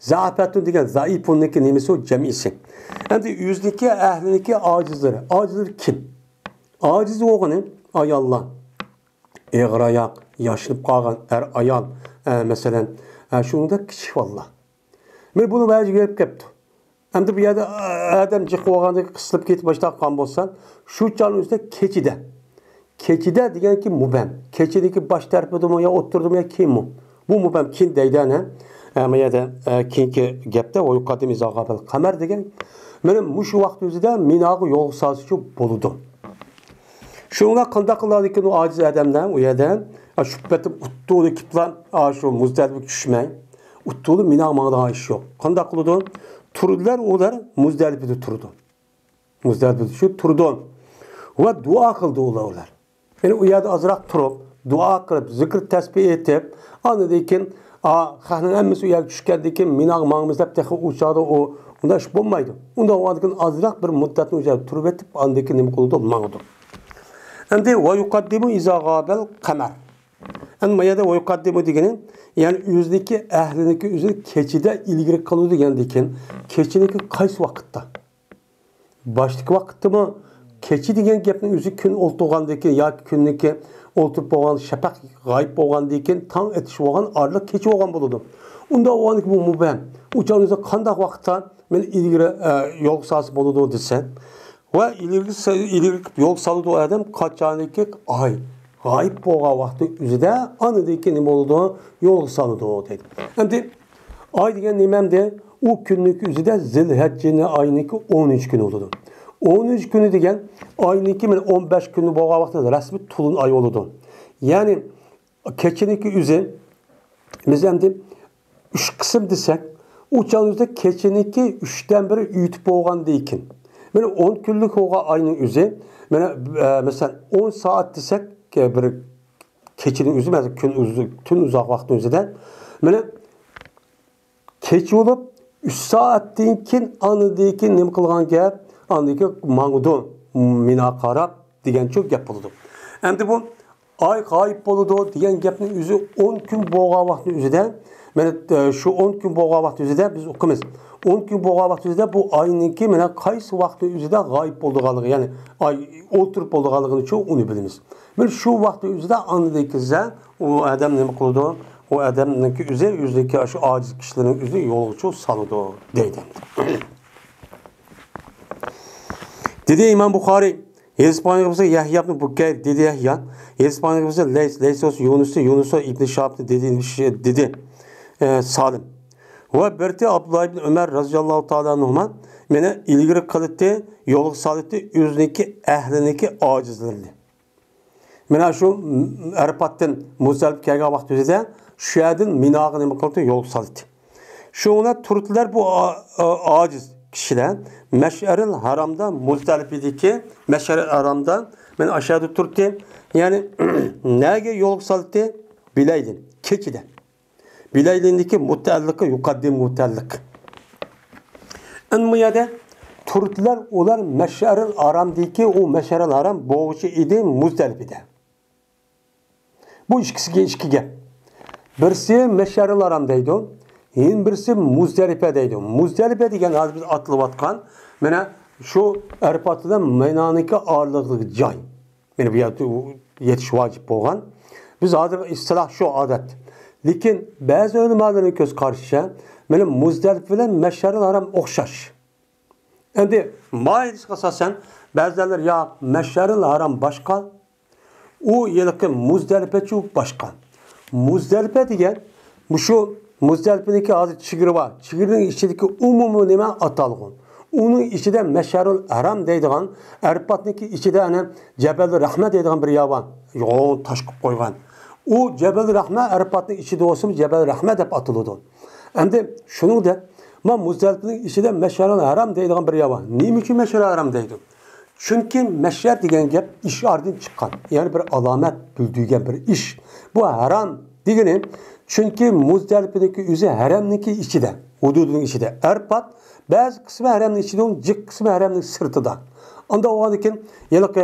زەئەپەتۇن دېگەن زەئىپۇننىڭكى نېمىسى ئۇ؟ جەمئىسى. ئەمدى ئۆزىنىڭكى ئەھلىنىڭكى ئاجىزلىرى. ئاجىزلىرى كىم؟ ئاجىز بولغىنى ئاياللار. ئېغىر ئاياق، ياشىنىپ قالغان ئەر ئايال، ئە، مەسىلەن، ئە، شۇنىڭدەك كىچىك بالىلار. مانا بۇنى ۋەجىگە بېرىپ كەپتۇ. ئەمدى بۇ يەردە ئادەم جىق بولغاندىكىن قىسىلىپ كېتىپ باشلاپ قالغان بولسا، شۇ چاغنىڭ ئۆزىدە كېچىدە. كېچىدە دېگەنكى مۇبھەم. كېچىنىڭكى باش تەرىپىدىمۇ يا ئوتتۇرىدىمۇ يا كېيىنمۇ؟ بۇ مۇبھەم كېيىن دەيدۇ ئەنە. ئە، ما يەردە، ئە، كېيىنكى گەپتە، ۋە يۇقەددىمۇ ئىزا غابەل قەمەر دېگەن. مانا مۇشۇ ۋاقىت ئۆزىدە مىناغا يولغا سالسىچۇ بولىدۇ. شۇڭا قانداق قىلىدىكىن ئۇ ئاجىز ئادەملەر ئۇ يەردە، ئا، شۇ پېتى ئۇتتۇلۇ كېپلا، ئا، شۇ مۇزدەلىپىگە چۈشمەي، ئۇتتۇلۇ مىناغا ماڭىدىغان ئىش يوق. قانداق قىلىدۇ؟ تۇرىدىلەر ئۇلار، مۇزدەلىپىدە تۇرىدۇ. مۇزدەلىپىدە شۇ تۇرىدۇ. ۋە دۇئا قىلدى ئۇلار، ئۇلار. يەنى ئۇ يەردە ئازراق تۇرۇپ، دۇئا قىلىپ، زىكىر تەسبىھ ئېيتىپ، ئاندىن كېيىن، ئا، خەقنىڭ ھەممىسى ئۇ يەرگە چۈشكەندىن كېيىن مىناغا ماڭىمىز دەپ تېخى ئۇ چاغدا ئۇ، ئۇنداق ئىش بولمايدۇ. ئۇنداق بولغاندىن كېيىن ئازراق بىر مۇددەتنى ئۇ يەردە تۇرۇۋېتىپ، ئاندىن كېيىن نېمە قىلىدۇ؟ ماڭىدۇ. ئەمدى ۋە يۇقەددىمۇ ئىزا غابەل قەمەر. ئەمدى ما يەردە ۋە يۇقەددىمۇ دېگىنى، يەنى ئۆزىنىڭكى ئەھلىنىڭكى ئۆزىنى كېچىدە ئىلگىرى قىلىدۇ دېگەندىن كېيىن، كېچىنىڭكى قايسى ۋاقىتتا؟ باشتىكى ۋاقىتتىمۇ كېچە دېگەن گەپنىڭ ئۆزى كۈن ئولتۇرغاندىن كېيىن ياكى كۈننىڭكى ئولتۇرۇپ بولغان، شەپەق غايىب بولغاندىن كېيىن تاڭ ئېتىش بولغان ئارىلىق كېچە بولغان بولىدۇ. ئۇنداق بولغاندىن كېيىن بۇ مۇبھەم. ئۇ چاغدا قانداق ۋاقىتتا مەن ئىلگىرى، ئە، يولغا سالسا بولىدۇ دېسە، ۋە ئىلگىرى، ئىلگىرى يولغا سالىدۇ ئادەم قاچانكى ئاي غايىب بولغان ۋاقتى ئۆزىدە ئاندىن كېيىن نېمە بولىدۇ؟ يولغا سالىدۇ دەيدۇ. ئەمدى ئاي دېگەن نېمە ئەمدى؟ ئۇ كۈننىڭ ئۆزىدە زىلھەججىنىڭ ئايىنىڭكى ئونىنچى كۈنى بولىدۇ. ئونىنچى كۈنى دېگەن ئاينىڭكى مانا ئون بەش كۈنى بولغان ۋاقىتتا رەسمىي تولۇن ئاي بولىدۇ. يەنى كېچىنىڭكى ئۆزى، بىز ئەمدى ئۈچ قىسىم دېسەك، ئۇ چاغدا كېچىنىڭكى ئۈچتىن بىرى ئۆتۈپ بولغاندىن كېيىن، مانا ئون كۈنلۈك بولغان ئاينىڭ ئۆزى، مانا، ئە، مەسىلەن، ئون سائەت دېسەك، ئە، بىر كېچىنىڭ ئۆزى، مەسىلەن، كۈن ئۇزۇن، تۈن ئۇزاق ۋاقىتنىڭ ئۆزىدە، مانا، كېچە بولۇپ، ئۈچ سائەتتىن كېيىن، ئاندىن كېيىن نېمە قىلغان گەپ؟ ئاندىن كېيىن ماڭىدۇ، مىنا قاراپ دېگەنچۇ گەپ بولىدۇ. ئەمدى بۇ ئاي غايىب بولىدۇ دېگەن گەپنىڭ ئۆزى ئون كۈن بولغان ۋاقىتنىڭ ئۆزىدە، مانا، ئە، شۇ ئون كۈن بولغان ۋاقىت ئۆزىدە بىز ئوقۇيمىز. ئون كۈن بولغان ۋاقىت ئۆزىدە بۇ ئاينىڭكى مانا قايسى ۋاقىتنىڭ ئۆزىدە غايىب بولىدىغانلىقى، يەنى ئاي ئولتۇرۇپ بولىدىغانلىقىنى شۇ ئۇنى بىلىمىز. مانا شۇ ۋاقىتنىڭ ئۆزىدە ئاندىن كېيىن ئۇ ئادەم نېمە قىلىدۇ؟ ئۇ ئادەمنىڭكى ئۆزى، ئۆزىنىڭكى شۇ ئاجىز كىشىلەرنىڭ ئۆزى يولغىچۇ سالىدۇ دەيدۇ. دېدى ئىمام بۇخارىي، ھېدىس بۇخارىيغا بولسا يەھيا ئىبنى بۇكەير دېدى يەھيا. ھېدىس بۇخارىيغا بولسا لەيس، لەيس بولسا يۇنۇس، يۇنۇس ئىبنى شىھاب دېدى، دېدى، ئە، سالىم. ۋە بىرتى ئابدۇللا ئىبنى ئۆمەر رازىياللاھۇ تائالا ئەنھۇما مېنى ئىلگىرى قىلىتتى، يولغا سالىتتى ئۆزىنىڭكى ئەھلىنىڭكى ئاجىزلىرىنى. مانا شۇ ئەرپاتتىن مۇزدەلىپە كەلگەن ۋاقىت ئۆزىدە شۇ يەردىن مىناغا نېمە قىلدى؟ يولغا سالدى. شۇڭا تۇردىلار بۇ ئا-، ئا-، ئاجىز كىشىلەر مەشئەرىل ھارامدا، مۇزدەلىپىدىكى مەشئەرىل ھارامدا، مانا ئاشۇ يەردە تۇردى. يەنى نەگە يولغا سالدى؟ بىلەيلىن، كېچىدە. بىلەيلىندىكى مۇتەئەللىقى يۇقەددىم مۇتەئەللىق. ئەمما بۇ يەردە تۇردىلار، ئۇلار مەشئەرىل ھارامدىكى، ئۇ مەشئەرىل ھارام بوغۇچى ئىدى مۇزدەلىپىدە. بۇ ئىككىسىگە ئىككى گەپ. بىرسى مەشئەرىل ھارام دەيدۇ، يەنە بىرسى مۇزدەلىپە دەيدۇ. مۇزدەلىپە دېگەن ھازىر بىز ئاتىلىۋاتقان، مانا شۇ ئەرپات بىلەن مىنانىڭكى ئارىلىقىدىكى جاي. مانا بۇ يەردە يېتىش ۋاجىپ بولغان. بىز ھازىر ئىستىلاھ شۇ ئادەت. لېكىن بەزى ئۆلىمالارنىڭ كۆز قارىشىچە، مانا مۇزدەلىپە بىلەن مەشئەرىل ھارام ئوخشاش. ئەمدى ماھىيىتىگە ئاساسەن، بەزىلەر ياق، مەشئەرىل ھارام باشقا، ئۇ ھېلىقى مۇزدەلىپەچۇ باشقا. مۇزدەلىپە دېگەن مۇشۇ مۇزدەلىپىنىڭكى ھازىر چېگرا بار. چېگرىنىڭ ئىچىدىكى ئومۇمىي نېمە ئاتالغۇ. ئۇنىڭ ئىچىدە مەشئەرۇل ھارام دەيدىغان، ئەرپاتنىڭكى ئىچىدە ئەنە جەبەل رەھمە دەيدىغان بىر يەر بار. يوغان تاش قىلىپ قويغان. ئۇ جەبەل رەھمە ئەرپاتنىڭ ئىچىدە بولسىمۇ جەبەل رەھمە دەپ ئاتىلىدۇ. ئەمدى شۇنىڭدە ما مۇزدەلىپىنىڭ ئىچىدە مەشئەرۇل ھارام دەيدىغان بىر يەر بار. نېمە ئۈچۈن مەشئەرۇل ھارام دەيدۇ؟ چۈنكى مەشئەر دېگەن گەپ ئىشئاردىن چىققان، يەنى بىر ئالامەت، بىلدۈرگەن بىر ئىش. بۇ ھارام دېگىنى، چۈنكى مۇزدەلىپىنىڭكى ئۆزى ھەرەمنىڭكى ئىچىدە، ھۇدۇدىنىڭ ئىچىدە. ئەرپات بەزى قىسمى ھەرەمنىڭ ئىچىدە، جىق قىسمى ھەرەمنىڭ سىرتىدا. ئانداق بولغاندىكىن، ھېلىقى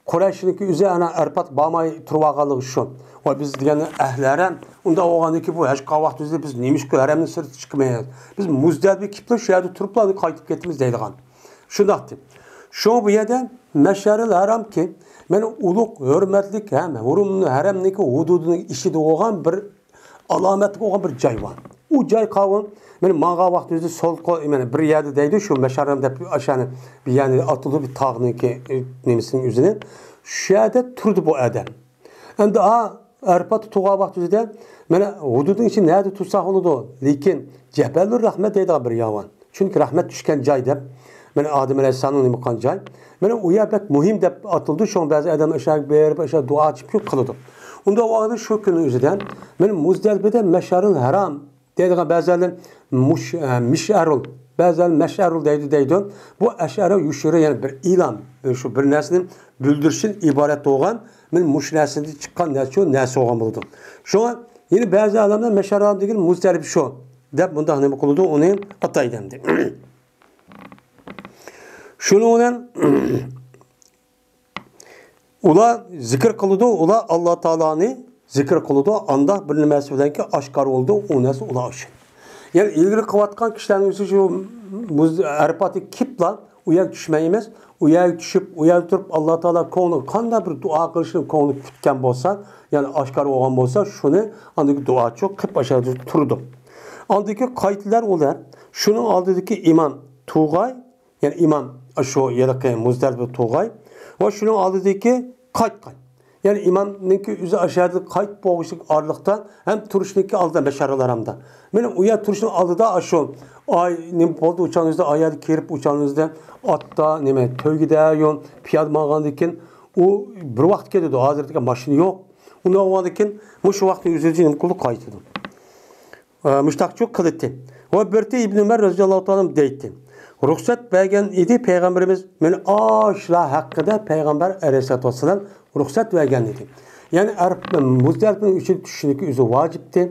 قۇرەيشنىڭكى ئۆزى ئەنە ئەرپات بارماي تۇرۇۋالغانلىقى شۇ. ۋە بىز دېگەن ئەھلى ھەرەم، ئۇنداق بولغاندىكىن بۇ ھەج قىلغان ۋاقتىمىزدا بىز نېمىشقا ھەرەمنىڭ سىرتىغا چىقمايمىز؟ بىز مۇزدەلىپە كېلىپلا شۇ يەردە تۇرۇپلا قايتىپ كېتىمىز دەيدىغان. شۇنداقتى. شۇڭا بۇ يەردە مەشئەرىل ھارامكى، مانا ئۇلۇغ ھۆرمەتلىك ھەم ھۇرۇم ھەرەمنىڭكى ھۇدۇدىنىڭ ئىچىدە بولغان بىر ئالامەتلىك بولغان بىر جاي بار. ئۇ جاي قاۋۇل، مانا ماڭغان ۋاقتىمىزدا سول قول، مانا بىر يەردە دەيدۇ، شۇ مەشئەرىم دەپ ئاشۇنى بىر يەرنى ئاتىدۇ، بىر تاغنىڭكى، ئە، نېمىسىنىڭ ئۆزىنى. شۇ يەردە تۇردى بۇ ئادەم. ئەمدى ئا، ئەرپاتتا تۇرغان ۋاقتىمىزدا، مانا ھۇدۇدنىڭ ئىچى نەدە تۇرساق بولىدۇ، لېكىن جەبەلۇر رەھمەت دەيدىغان بىر يەر بار. چۈنكى رەھمەت چۈشكەن جاي دەپ، مانا ئادەم ئەلەيھىسسالامنىڭ نېمە قىلغان جاي. مانا ئۇ يەر بەك مۇھىم دەپ ئاتىلىدۇ، شۇڭا بەزى ئادەم ئاشۇ يەرگە بېرىپ، ئاشۇ دۇئا چېكىپ قىلىدۇ. ئۇنداق ۋاقىتتا شۇ كۈننىڭ ئۆزىدە، مانا مۇزدەلىپىدە مەشئەرىل ھارام دەيدىغان بەزىلەر مۇش-، ئە، مىشئەرۇل، بەزىلەر مەشئەرۇل دەيدۇ، دەيدۇ. بۇ ئەشئەرە يۇشۇرۇ، يەنى بىر ئېلان، شۇ بىر نەرسىنى بىلدۈرۈشتىن ئىبارەت بولغان، مانا مۇشۇ نەرسىدىن چىققان نەرسە شۇ نەرسە بولغان بولىدۇ. شۇڭا يەنە بەزى ئالىملار مەشئەرە دېگەن مۇزدەلىپە شۇ دەپ مۇنداق نېمە قىلىدۇ، ئۇنى ئاتايدۇ ئەمدى. شۇنىڭ بىلەن ئۇلار زىكىر قىلىدۇ، ئۇلار ئاللا تائالانى زىكىر قىلىدۇ، ئانداق بىر نېمىسى بىلەنكى ئاشكارا بولىدۇ، ئۇ نەرسە ئۇلار ئۈچۈن. يەنى ئىلگىرى قىلىۋاتقان كىشىلەرنىڭ ئۆزى شۇ مۇز-، ئەرپاتى كېلىپلا ئۇ يەرگە چۈشمەيمىز، ئۇ يەرگە چۈشۈپ، ئۇ يەردە تۇرۇپ ئاللا تائالا كۆڭلى قانداق بىر دۇئا قىلىشنى كۆڭلى پۈتكەن بولسا، يەنى ئاشكارا بولغان بولسا، شۇنى ئاندىكى دۇئاچۇ قىلىپ ئاشۇ يەردە تۇرىدۇ. ئاندىكى قايتىلار ئۇلار، شۇنىڭ ئالدىدىكى ئىمام تۇغاي، يەنى ئىمام شۇ ھېلىقى مۇزدەلىپە تۇغاي ۋە شۇنىڭ ئالدىدىكى قايتقان. يەنى ئىمامنىڭكى ئۆزى ئاشۇ يەردىن قايتىپ بولغۇچىلىك ئارىلىقتا ھەم تۇرۇشنىڭكى ئالدىدا مەشئەرىل ھارامدا. مانا ئۇ يەر تۇرۇشنىڭ ئالدىدا ئاشۇ ئاي نېمە بولدى، ئۇچانىڭىزدا ئاي يەردە كىرىپ ئۇچانىڭىزدا ئاتتا نېمە تۆگىدە يول پىيادە ماڭغاندىن كېيىن ئۇ بىر ۋاقىت كېتىدۇ. ھازىردىكى ماشىنا يوق. ئۇنداق بولغاندىن كېيىن مۇشۇ ۋاقىتنىڭ ئۆزىدە نېمە قىلىدۇ، قايتىدۇ. ئە، مۇشتاقچۇ قىلىتتى. ۋە بىرتى ئىبن ئۆمەر رەزىياللاھۇ تائالا دەيتتى. رۇخسەت بەرگەن ئىدى پەيغەمبىرىمىز. مانا ئاشۇلار ھەققىدە پەيغەمبەر ئەلەيھىسسالاتۇ ۋەسسالام رۇخسەت بەرگەن ئىدى. يەنى ئەرەپ مۇزدەلىپىنىڭ ئۈچىدە چۈشنىكى ئۆزى ۋاجىپتى.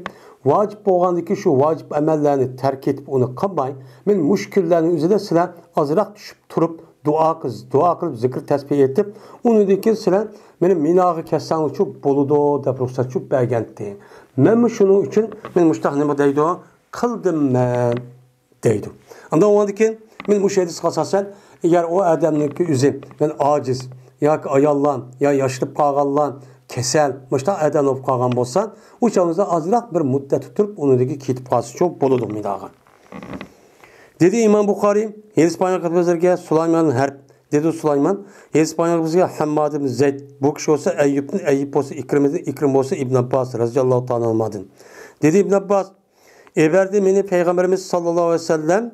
ۋاجىپ بولغاندىكىن شۇ ۋاجىپ ئەمەللەرنى تەرك ئېتىپ ئۇنى قىلماي، مانا مۇشۇ كۈنلەرنىڭ ئۆزىدە سىلەر ئازراق چۈشۈپ تۇرۇپ، دۇئا قىل-، دۇئا قىلىپ، زىكىر تەسبىھ ئېيتىپ، ئۇنىڭدىن كېيىن سىلەر مانا مىناغا كەلسەڭلارچۇ بولىدۇ دەپ رۇخسەتچۇ بەرگەنتى. مەنمۇ شۇنىڭ ئۈچۈن مانا مۇشۇنداق نېمە دەيدۇ، قىلدىم مەن دەيدۇ. ئاندىن ئۇنىڭدىن كېيىن مانا مۇشۇ ھەدىسكە ئاساسەن، ئەگەر ئۇ ئادەمنىڭكى ئۆزى مانا ئاجىز ياكى ئاياللار يا ياشىنىپ قالغانلار، كېسەل، مۇشۇنداق ئادەم بولۇپ قالغان بولسا، ئۇ چاغىمىزدا ئازراق بىر مۇددەت تۇرۇپ، ئۇنىڭدىن كېيىن كېتىپ قالسىچۇ بولىدۇ مىناغا. دېدى ئىمام بۇخارىي، ھەدىس بايان قىلىپ بىزگە سۇلايمان ھەرب، دېدى سۇلايمان، ھەدىس بايان قىلىپ بىزگە ھەمماد ئىبن زەيد، بۇ كىشى بولسا ئەييۇبتىن، ئەييۇب بولسا ئىكرىمىدىن، ئىكرىم بولسا ئىبن ئابباس رەزىياللاھۇ تائالا ئەنھۇمادىن. دېدى ئىبن ئابباس، ئەۋەتتى مېنى پەيغەمبىرىمىز ساللاللاھۇ ئەلەيھى ۋەسەللەم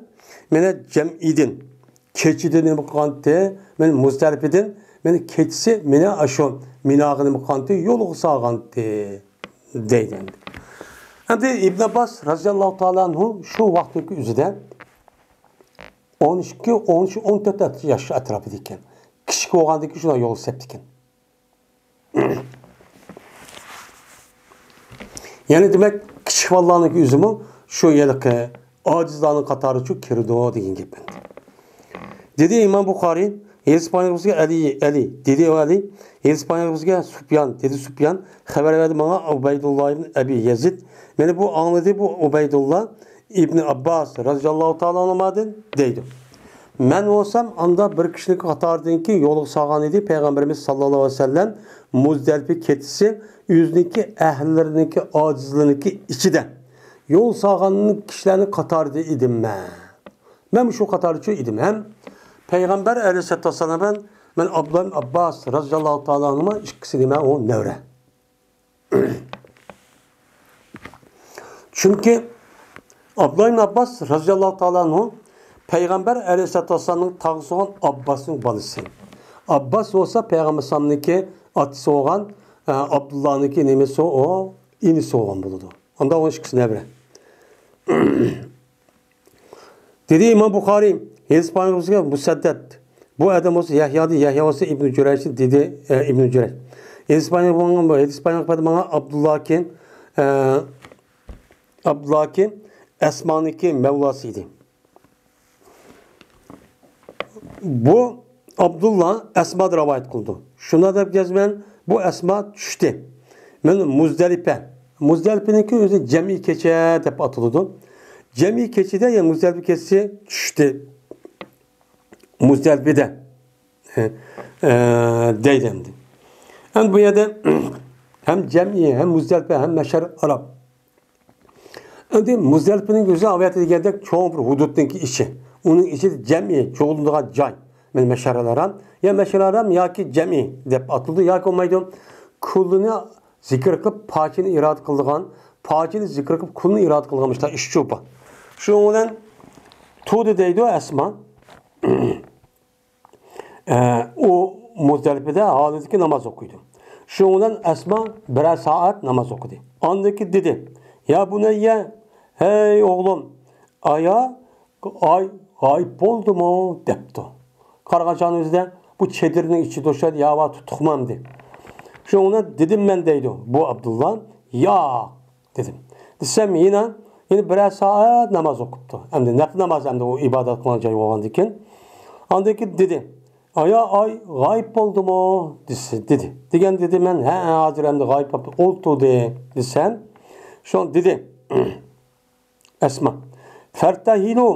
مېنى جەمئىدىن، كېچىدە نېمە قىلغانتى؟ مېنى مۇزدەلىپىدىن، مېنى كېچىسى مېنى ئاشۇ مىناغا نېمە قىلغانتى؟ يولغا سالغانتى. دەيدۇ ئەمدى. ئەمدى ئىبن ئابباس رەزىياللاھۇ تائالا ئەنھۇ شۇ ۋاقىتتىكى ئۆزىدە ئون ئىككى، ئون ئۈچ، ئون تۆت ياش ئەتراپىدا ئىكەن. كىچىك بولغاندىكىن شۇنداق يول سەپتىكەن. يەنى دېمەك، كىچىك بالىلارنىڭكى ئۆزىمۇ شۇ ھېلىقى ئاجىزلارنىڭ قاتارىچۇ كىرىدۇ دېگەن گەپ ئەمدى. دېدى ئىمام بۇخارىي، ھەدىس بايان قىلىپ بىزگە ئەلى، ئەلى، دېدى ئەلى، ھەدىس بايان قىلىپ بىزگە سۇپيان، دېدى سۇپيان، خەۋەر بەردى ماڭا ئۇبەيدۇللا ئىبن ئەبى يەزىد. مېنى بۇ ئاڭلىدى، بۇ ئۇبەيدۇللا ئىبن ئابباس رەزىياللاھۇ تائالا ئەنھۇمادىن دەيدۇ. مەن بولسام ئاندا بىر كىشىنىڭ قاتارىدىنكى يولغا سالغان ئىدى پەيغەمبىرىمىز ساللاللاھۇ ئەلەيھى ۋەسەللەم مۇزدەلىپە كېچىسى ئۆزىنىڭكى ئەھلىلىرىنىڭكى ئاجىزلىرىنىڭكى ئىچىدە يول سالغان كىشىلەرنىڭ قاتارىدا ئىدىم مەن. مەن شۇ قاتارچۇ ئىدىم ھەم پەيغەمبەر ئەلەيھىسسالاتۇ ۋەسسالام بىلەن مەن ئابدۇللا ئىبن ئابباس رازىياللاھۇ تائالا ئەنھۇما ئىككىسى نېمە ئۇ نەۋرە. چۈنكى ئابدۇللا ئىبن ئابباس رازىياللاھۇ تائالا ئەنھۇ پەيغەمبەر ئەلەيھىسسالاتۇ ۋەسسالامنىڭ تاغىسى بولغان ئابباسنىڭ بالىسى. ئابباس بولسا پەيغەمبەر ئەلەيھىسسالامنىڭكى ئاتىسى بولغان، ئە، ئابدۇللانىڭكى نېمىسى ئۇ، ئىنىسى بولغان بولىدۇ. ئاندا ئۇنىڭ ئىككىسى نەۋرە. دېدى ئىمام بۇخارىي، ھەدىس بايان قىلىپ بىزگە مۇسەددەد. بۇ ئادەم بولسا يەھيادىن، يەھيا بولسا ئىبنى جۈرەيجدىن، دېدى، ئە، ئىبنى جۈرەيج. ھەدىس بايان قىلغان، ھەدىس بايان قىلىپ ماڭا ئابدۇللاكى، ئە، ئابدۇللاكى ئەسمانىڭكى مەۋلاسى ئىدى. بۇ ئابدۇللا ئەسمادىن رىۋايەت قىلىدۇ. شۇنداق دەپ گەزمەن، بۇ ئەسما چۈشتى. مەن مۇزدەلىپە. مۇزدەلىپىنىڭكى ئۆزى جەمئىي كېچە دەپ ئاتىلىدۇ. جەمئىي كېچىدە، يەنى مۇزدەلىپە كېچىسى چۈشتى. مۇزدەلىپىدە. ئە، ئە، دەيدۇ ئەمدى. ئەمدى بۇ يەردە ھەم جەمئىي، ھەم مۇزدەلىپە، ھەم مەشئەر ئاراب. ئەمدى مۇزدەلىپىنىڭ ئۆزى ئاۋەتە دېگەندەك چوڭ بىر ھۇدۇدنىڭكى ئىچى. ئۇنىڭ ئىچىدە جەمئىي، جۇغلىنىدىغان جاي. مەن مەشئەر ئارام. يا مەشئەر ئارام ياكى جەمئىي دەپ ئاتىلىدۇ ياكى بولمايدۇ. كۈننى زىكىر قىلىپ، پاچىنى ئىرادە قىلىدىغان، پاچىنى زىكىر قىلىپ، كۈننى ئىرادە قىلىدىغان مۇشۇنداق ئىش چوپا. شۇنىڭ بىلەن تۇردى دەيدۇ ئەسما. ئە، ئۇ مۇزدەلىپىدە ھالىدىكى ناماز ئوقۇيدۇ. شۇنىڭ بىلەن ئەسما بىرەر سائەت ناماز ئوقۇدى. ئاندىن كېيىن دېدى، يا بۇنەييە، ھەي ئوغلۇم، ئايا، ئاي غايىب بولدىمۇ؟ دەپتۇ. قارىغان چاغنىڭ ئۆزىدە بۇ چېدىرنىڭ ئىچىدە ئوخشايدۇ، يا ۋا تۇتۇقمامدى؟ شۇنىڭ بىلەن دېدىم مەن دەيدۇ بۇ ئابدۇللا، ياق. دېدىم. دېسەم، يەنە، يەنە بىرەر سائەت ناماز ئوقۇپتۇ. ئەمدى نەپلى ناماز، ئەمدى ئۇ ئىبادەت قىلغان جاي بولغاندىكىن. ئاندىن كېيىن دېدى، ئايا، ئاي غايىب بولدىمۇ؟ دېسە، دېدى. دېگەن دېدى، مەن، ھە، ھە، ھازىر ئەمدى غايىب بولۇپ ئولتۇردى، دېسەم، شۇڭا دېدى، ئەسما، فەرتەھىلۇ،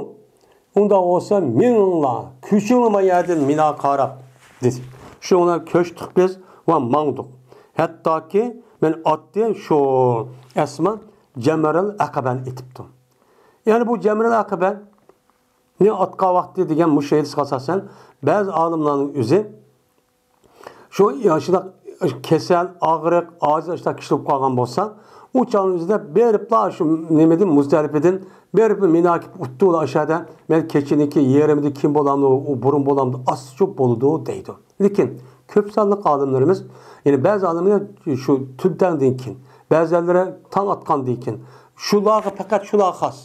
ئۇنداق بولسا مېڭىڭلار، كۆچۈڭلار ما يەردىن مىناغا قاراپ، دېدى. شۇنىڭ بىلەن كۆچتۇق بىز ۋە ماڭدۇق. ھەتتاكى مەن ئاتتى شۇ ئەسما جەمرەل ئەقەبەنى ئېتىپتۇ. يەنى بۇ جەمرەل ئەقەبەنى ئاتقان ۋاقتى دېگەن مۇشۇ ھەدىسكە ئاساسەن بەزى ئالىملارنىڭ ئۆزى شۇ، يا، شۇنداق كېسەل، ئاغرىق، ئاجىز، شۇنداق كىشى بولۇپ قالغان بولسا، ئۇ چاغنىڭ ئۆزىدە بېرىپلا شۇ نېمىدىن، مۇزدەلىپىدىن بېرىپلا مىنا كېلىپ ئۇتتۇلا ئاشۇ يەردە، مەن كېچىنىڭكى يېرىمىدا كېيىن بولامدۇ، ئۇ بۇرۇن بولامدۇ، ئاسسىچۇ بولىدۇ دەيدۇ. لېكىن كۆپ سانلىق ئالىملىرىمىز، يەنى بەزى ئالىملار شۇ تۈن تەڭدىن كېيىن، بەزىلىرى تاڭ ئاتقاندىن كېيىن، شۇلارغا، پەقەت شۇلارغا خاس.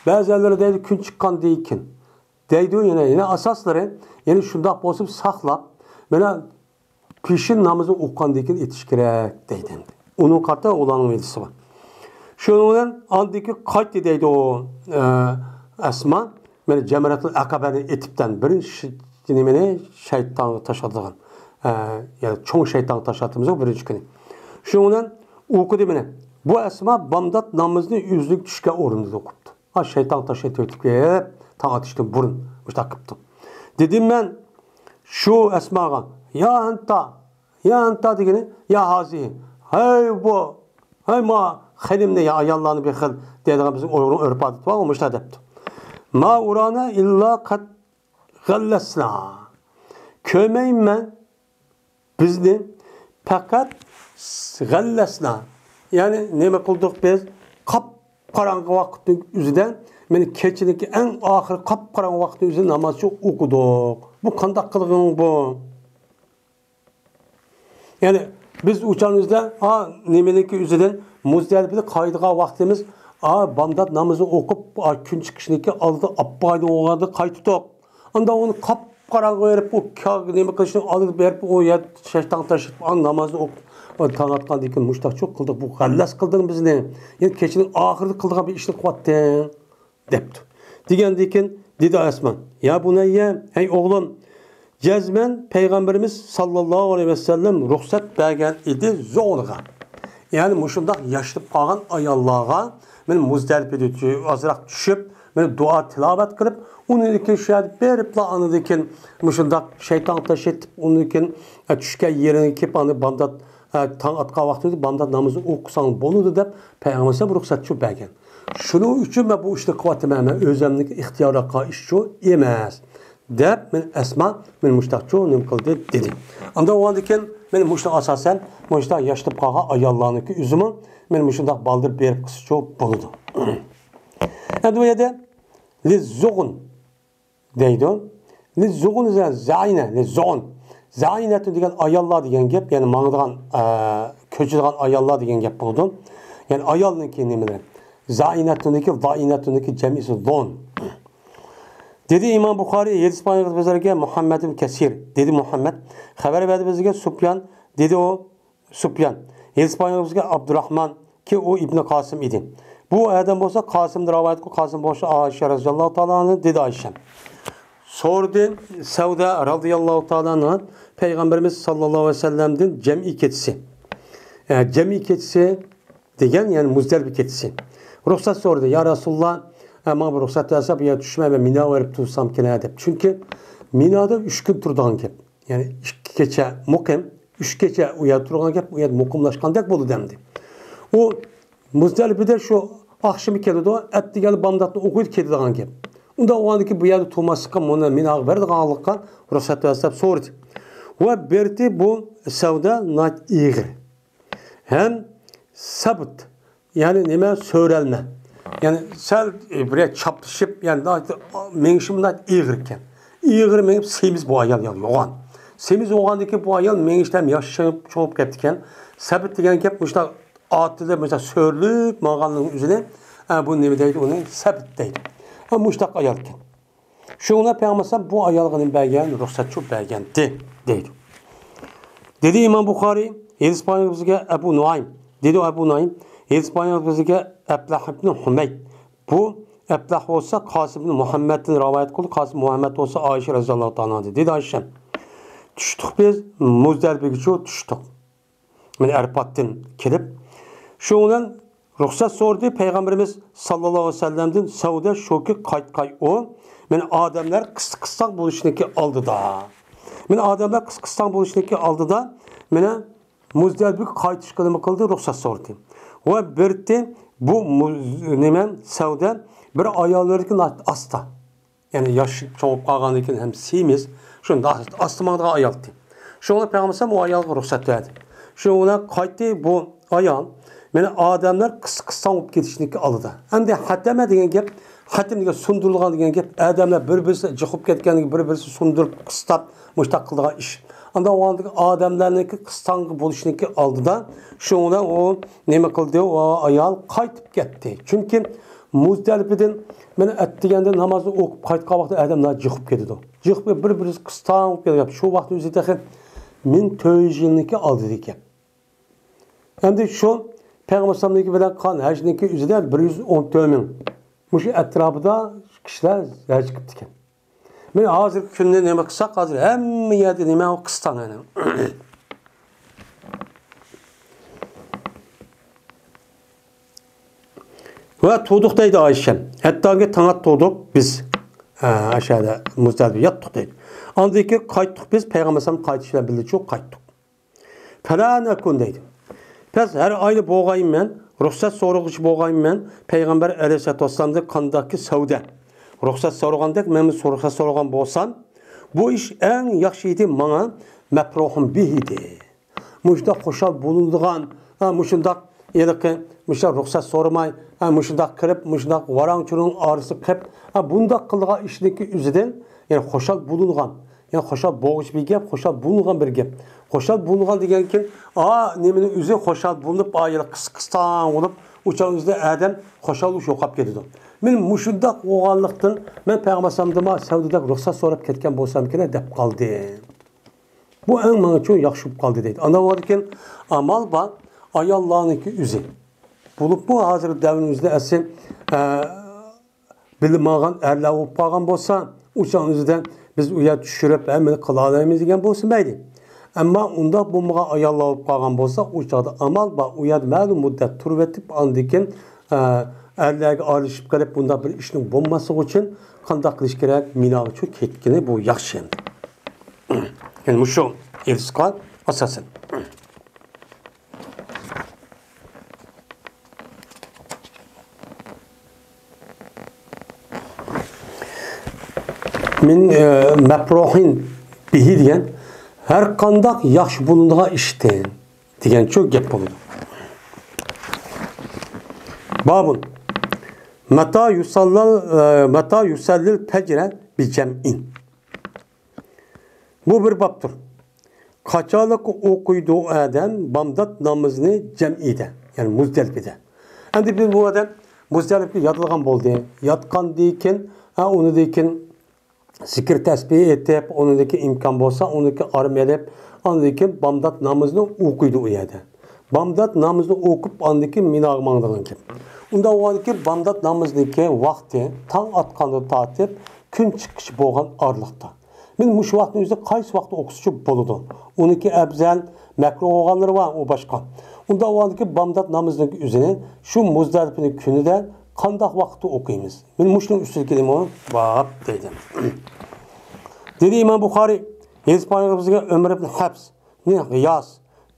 بەزىلىرى دەيدۇ، كۈن چىققاندىن كېيىن. دەيدۇ. يەنە، يەنە ئاساسلىرى، يەنە شۇنداق بولسا ساقلاپ، مانا پېشىن نامىزىنى ئوقۇغاندىن كېيىن ئېتىش كېرەك دەيدۇ. ئۇنىڭغا قارىتا ئۇلارنىڭ ۋەدىسى بار. شۇنىڭ بىلەن ئاندىن كېيىن قايتتى دەيدۇ ئۇ، ئە، ئەسما. مانا جەمرەتۇل ئەقەبەنى ئېتىپتەن بىرىنچى نېمىنى شەيتانغا تاشلىدىغان، ئە، يەنى چوڭ شەيتانغا تاشلىتىمىز بىرىنچى كۈنى. شۇنىڭ بىلەن ئوقۇدى مانا. بۇ ئەسما بامدات نامىزىنى ئۆزىنىڭ چۈشكەن ئورنىدا ئوقۇپتۇ. ھا، شەيتان تاشلىۋېتىپ كېلىپ، تاڭ ئاتىشتىن بۇرۇن مۇشۇنداق قىپتۇ. دېدىم مەن شۇ ئەسماغا، يا ئەنتا، يا ئەنتا دېگىنى، يا ھازى، ھەي بۇ، ھەي ما خېنىمنى، يا ئاياللارنى بىر خىل دەيدىغان بىزنىڭ ئۇيغۇر ئۆرپ-ئادىتى بارغۇ، مۇشۇنداق دەپتۇ. ما ئۇرانا ئىللا قەد غەللەسنا. كۆرمەيمەن بىزنى پەقەت غەللەسنا، يەنى نېمە قىلدۇق بىز؟ قاپقاراڭغۇ ۋاقىتنىڭ ئۆزىدە، مانا كېچىنىڭكى ئەڭ ئاخىرى قاپقاراڭغۇ ۋاقىتنىڭ ئۆزىدە نامازچى ئوقۇدۇق. بۇ قانداق قىلغىنىڭ بۇ؟ يەنى بىز ئۇ چاغنىڭ ئۆزىدە، ھا، نېمىنىڭكى ئۆزىدىن مۇزدەلىپىدە قايتىدىغان ۋاقتىمىز، ھا، بامدات نامىزىنى ئوقۇپ، ھا، كۈن چىقىشنىڭكى ئالدىدا ئاپپاينى ئوڭغاندا قايتتۇق. ئاندا ئۇنى قاپقاراڭغۇ بېرىپ، ئۇ كا-، نېمە قىلىشنى ئالدىدا بېرىپ، ئۇ يەر شەيتان تاشلاپ، ئان نامازنى ئوقۇپ، تاڭ ئاتقاندىن كېيىن مۇشتاقچۇ قىلدۇق، بۇ غەللەس قىلدىڭ بىزنى. يەنى كېچىنىڭ ئاخىرىدا قىلىدىغان بىر ئىشنى قىلىۋاتتىڭ، دەپتۇ. دېگەندىن كېيىن دېدى ئەسما، يا بۇنەييە، ھەي ئوغلۇم، جەزمەن پەيغەمبىرىمىز ساللاللاھۇ ئەلەيھى ۋەسەللەم رۇخسەت بەرگەن ئىدى زوغۇنغا. يەنى مۇشۇنداق ياشىنىپ قالغان ئاياللارغا، مانا مۇزدەلىپىدە ئازراق چۈشۈپ، مانا دۇئا تىلاۋەت قىلىپ، ئۇنىڭدىن كېيىن شۇ يەردە بېرىپلا ئاندىن كېيىن مۇشۇنداق شەيتان تاشلىتىپ، ئۇنىڭدىن كېيىن، ئە، چۈشكەن يېرىڭگە كېلىپ، ئاندىن بامدات، ئە، تاڭ ئاتقان ۋاقتىدا بامدات نامىزىنى ئوقۇساڭ بولىدۇ دەپ پەيغەمبەر رۇخسەت شۇ بەرگەن. شۇنىڭ ئۈچۈن مەن بۇ ئىشنى قىلىۋاتىمەن، مەن ئۆزۈمنىڭكى ئىختىيارىغا قىلغان ئىش شۇ ئەمەس، دەپ مەن ئەسما، مەن مۇشتاقچۇ نېمە قىلدى دېدى. ئاندا ئۇندىن كېيىن مەن مۇشۇنىڭغا ئاساسەن، مۇشۇنداق ياشىنىپ قالغان ئاياللارنىڭكى ئۆزىمۇ مەن مۇشۇنداق بالدۇر بېرىپ قىلسىچۇ بولىدۇ. ئەمدى بۇ يەردە لىززۇغۇن دەيدۇ. لىززۇغۇن دېگەن زەئىنە، لىززۇغۇن. زەئىنەتۇن دېگەن ئاياللار دېگەن گەپ، يەنى ماڭىدىغان، ئە، كۆچىدىغان ئاياللار دېگەن گەپ بولىدۇ. يەنى ئايالنىڭكى نېمىلىرى؟ زەئىنەتۇننىڭكى، زەئىنەتۇننىڭكى جەمئىسى زۇن. دېدى ئىمام بۇخارىي، ھەدىس بايان قىلدى بىزلەرگە مۇھەممەد ئىبن كەسىر. دېدى مۇھەممەد. خەۋەر بەردى بىزگە سۇپيان. دېدى ئۇ، سۇپيان. ھەدىس بايان قىلدى بىزگە ئابدۇراھمان. كى ئۇ ئىبنى قاسىم ئىدى. بۇ ئادەم بولسا قاسىمدىن رىۋايەت قىلىپ، قاسىم بولسا ئائىشە رەزىياللاھۇ تائالا ئانھا دېدى ئائىشە. سورىدى سەۋدە رەزىياللاھۇ تائالا ئانھا پەيغەمبىرىمىز ساللاللاھۇ ئەلەيھى ۋەسەللەمدىن جەمئى كېچىسى. ئە، جەمئى كېچىسى دېگەن، يەنى مۇزدەلىپە كېچىسى. رۇخسەت سورىدى. يا رەسۇلاللا، ئە، ماڭا بىر رۇخسەت بەرسە، بۇ يەردە چۈشمەي مەن مىنا بېرىپ تۇرسامكىن دەپ. چۈنكى مىنادا ئۈچ كۈن تۇرىدىغان گەپ. يەنى ئىككى كېچە مۇقىم، ئۈچ كېچە ئۇ يەردە تۇرغان گەپ، ئۇ يەردە مۇقىملاشقاندەك بولدى ئەمدى. ئۇ مۇزدەلىپىدە شۇ ئاخشىمى كېلىدۇ، ئەتىگەنلا بامداتنى ئوقۇيدۇ، كېتىدىغان گەپ. ئۇنداق بولغاندىكىن بۇ يەردە تۇرماسلىققا، مۇنى مىناغا بېرىدىغانلىققا رۇخسەت بەرسە دەپ سورىدى. ۋە بېرىتى بۇ سەۋدە ناھايىتى ئېغىر. ھەم سەبت، يەنى نېمە، سۆرەلمە. يەنى سەل، ئى، بىرەر چاپلىشىپ، يەنى ناھايىتى، مېڭىشى ناھايىتى ئېغىر ئىكەن. ئېغىر مېڭىپ سېمىز بۇ ئايال، يا يوغان. سېمىز بولغاندىكىن بۇ ئايال مېڭىشتە ھەم ياش چوڭىيىپ، چوڭىيىپ كەپتىكەن. سەبت دېگەن گەپ مۇشۇنداق ئاتىدا مەسىلەن سۆرىلىپ ماڭغاننىڭ ئۆزىنى، ئە، بۇ نېمە دەيدۇ، ئۇنى سەبت دەيدۇ. ئە، مۇشۇنداق ئايال ئىكەن. شۇڭا پەيغەمبەر بۇ ئايالغا نېمە بەرگەن؟ رۇخسەتچۇ بەرگەنتى، دەيدۇ. دېدى ئىمام بۇخارىي، ھەدىس بايان بىزگە ئەبۇ نۇئايم. دېدى ئەبۇ نۇئايم، ھەدىس بايان بىزگە ئەبلەھ ئىبنى ھۇمەيد. بۇ ئەبلەھ بولسا قاسىم ئىبنى مۇھەممەدتىن رىۋايەت قىلدى. قاسىم مۇھەممەد بولسا ئائىشە رەزىياللاھۇ تائالا ئانھا. دېدى ئائىشە، چۈشتۇق بىز، مۇزدەلىپىگىچۇ چۈشتۇق. مانا ئەرپاتتىن كېلىپ، شۇنىڭ بىلەن رۇخسەت سورىدى پەيغەمبىرىمىز ساللاللاھۇ ئەلەيھى ۋەسەللەمدىن. سەۋدە شۇكى قايتقاي ئۇ، مانا ئادەملەر قىس-، قىسساق بولۇشنىڭكى ئالدىدا. مانا ئادەملەر قىس-، قىسساق بولۇشنىڭكى ئالدىدا، مانا مۇزدەلىپىگە قايتىشقا نېمە قىلدى؟ رۇخسەت سورىدى. ۋە بېرىتى بۇ مۇز-، نېمە، سەۋدە بىر ئاياللىرىدىكى ئاستا. يەنى ياش چوڭۇپ قالغاندىن كېيىن ھەم سېمىز، شۇنداق ئاستا ماڭىدىغان ئايالتى. شۇڭا پەيغەمبەر ئۇ ئايالغا رۇخسەت بەردى. شۇنىڭ بىلەن قايتتى بۇ ئايال، مانا ئادەملەر قىس-، قىسساق بولۇپ كېتىشنىڭكى ئالدىدا. ئەمدى ھەتەمە دېگەن گەپ، ھەتەم دېگەن سۇندۇرۇلغان دېگەن گەپ، ئادەملەر بىر-بىرسى جىق بولۇپ كەتكەندىن كېيىن بىر-بىرسى سۇندۇرۇپ، قىستاپ، مۇشۇنداق قىلىدىغان ئىش. ئاندا ئۇ ئادەملەرنىڭكى قىستاڭغا بولۇشنىڭكى ئالدىدا، شۇنىڭ بىلەن ئۇ نېمە قىلدى؟ ئۇ ئايال قايتىپ كەتتى. چۈنكى مۇزدەلىپىدىن مانا ئەتىگەندە نامازنى ئوقۇپ قايتقان ۋاقتىدا ئادەملەر جىقىپ كېتىدۇ. جىقىپ كېلىپ بىر-بىرسى قىستاڭ بولۇپ كېتىدۇ. شۇ ۋاقىتنىڭ ئۆزى تېخى مىڭ تۆت يۈز يىلنىڭكى ئالدىدا ئىكەن. ئەمدى شۇ پەيغەمبەر ئەلەيھىسسالامنىڭكى بىلەن قىلغان ھەجنىڭكى ئۆزىدە بىر يۈز ئون تۆت مىڭ مۇشۇ ئەتراپىدا كىشىلەر ھەج قىپتىكەن. مانا ھازىرقى كۈندە نېمە قىلساق، ھازىر ھەممە يەردە نېمە قىستاڭ يەنە. ۋە تۇردۇق دەيدۇ ئائىشەم. ھەتتاكى تاڭ ئاتتۇردۇق بىز. ھە، ئاشۇ يەردە مۇزدەلىپە ياتتۇق دەيدۇ. ئاندىن كېيىن قايتتۇق بىز، پەيغەمبەر ئەلەيھىسسالام قايتىش بىلەن بىللە شۇ قايتتۇق. فلا نكن دەيدۇ. بەس ھەر ئايدا بولغايمەن، رۇخسەت سورىغۇچى بولغايمەن، پەيغەمبەر ئەلەيھىسسالاتۇ ۋەسسالامدىن قانداقكى سەۋدە رۇخسەت سورىغاندەك، مەنمۇ رۇخسەت سورىغان بولسام، بۇ ئىش ئەڭ ياخشى ئىدى ماڭا، مەپرۇھۇن بىھ ئىدى. مۇشۇنداق خۇشال بولۇنىدىغان، ھە، مۇشۇنداق ھېلىقى، مۇشۇنداق رۇخسەت سورىماي، ھە، مۇشۇنداق قىلىپ، مۇشۇنداق ۋاراڭ-چۇرۇڭ ئارىسىدا قىلىپ، ھە، بۇنداق قىلىدىغان ئىشنىڭكى ئۆزىدىن، يەنى خۇشال بولۇنغان، يەنى خۇشال بولغۇچى بىر گەپ، خۇشال بولۇنغان بىر گەپ. خۇشال بولۇنغان دېگەنكىن، ئا، نېمىنىڭ ئۆزى خۇشال بولۇپ، ئا، يەنە قىس-، قىستاڭ بولۇپ، ئۇ چاغ ئۆزىدە ئادەم خۇشال بولۇش يوقاپ كېتىدۇ. مەن مۇشۇنداق بولغانلىقتىن، مەن پەيغەمبەر ئەلەيھىسسالامدىن سەۋدىدەك رۇخسەت سوراپ كەتكەن بولسامكىنە دەپ قالدى. بۇ ئەڭ ماڭا ئۈچۈن ياخشى بولۇپ قالدى دەيدۇ. ئاندىن بولىدىكەن، ئامال بار، ئاياللارنىڭكى ئۆزى. بولۇپمۇ ھازىر دەۋرىمىزدە ئەسلى، ئە، بىلمىغان ئەرلەر بولۇپ قالغان بولسا، ئۇ چاغنىڭ ئۆزىدە بىز ئۇ يەردە چۈشۈرۈپ ھەممىنى قىلالايمىز دېگەن بولسا مەيلى. ئەمما ئۇنداق بولمىغان ئاياللار بولۇپ قالغان بولسا، ئۇ چاغدا ئامال بار، ئۇ يەردە مەلۇم مۇددەت تۇرۇۋېتىپ، ئاندىن كېيىن، ئە، ئەرلەرگە ئارىلىشىپ قېلىپ، بۇنداق بىر ئىشنىڭ بولماسلىقى ئۈچۈن قانداق قىلىش كېرەك؟ مىناغىچۇ كەتكىنى بۇ ياخشى. يەنى مۇشۇ ھەدىسقا ئاساسەن. مىن، ئە، مەپرۇھىن بىھى دېگەن ھەر قانداق ياخشى بولۇنىدىغان ئىشتىن دېگەنچۇ گەپ بولىدۇ. بابۇن. مەتا يۇسەللەل، ئە، مەتا يۇسەللىل پەجرە بىجەمئىن. بۇ بىر بابتۇر. قاچانلىق ئوقۇيدۇ ئادەم بامدات نامىزىنى جەمئىدە، يەنى مۇزدەلىپىدە. ئەمدى بىز بۇ ئادەم مۇزدەلىپىگە ياتىدىغان بولدى. ياتقاندىن كېيىن، ھە، ئۇنىڭدىن كېيىن زىكىر تەسبىھ ئېيتىپ، ئۇنىڭدىن كېيىن ئىمكان بولسا، ئۇنىڭدىن كېيىن ئارام ئېلىپ، ئاندىن كېيىن بامدات نامىزىنى ئوقۇيدۇ ئۇ يەردە. بامدات نامىزىنى ئوقۇپ، ئاندىن كېيىن مىناغا ماڭىدىغان گەپ. ئۇنداق بولغاندىن كېيىن بامدات نامىزىنىڭكى ۋاقتى تاڭ ئاتقاندىن تارتىپ كۈن چىققىچە بولغان ئارىلىقتا. مەن مۇشۇ ۋاقىتنىڭ ئۆزىدە قايسى ۋاقىتتا ئوقۇسىچۇ بولىدۇ؟ ئۇنىڭكى ئەۋزەل، مەكرۇھ بولغانلىرى بار، ئۇ باشقا. ئۇنداق بولغاندىكىن بامدات نامىزىنىڭ ئۆزىنى شۇ مۇزدەلىپىنىڭ كۈنىدە قانداق ۋاقىتتا ئوقۇيمىز؟ مەن مۇشۇنىڭ ئۈستىدىكى نېمە باب دەيدۇ. دېدى ئىمام بۇخارىي، ھەدىس بايان قىلغان بىزگە ئۆمەر ئىبن ھەپس، نى غىياس.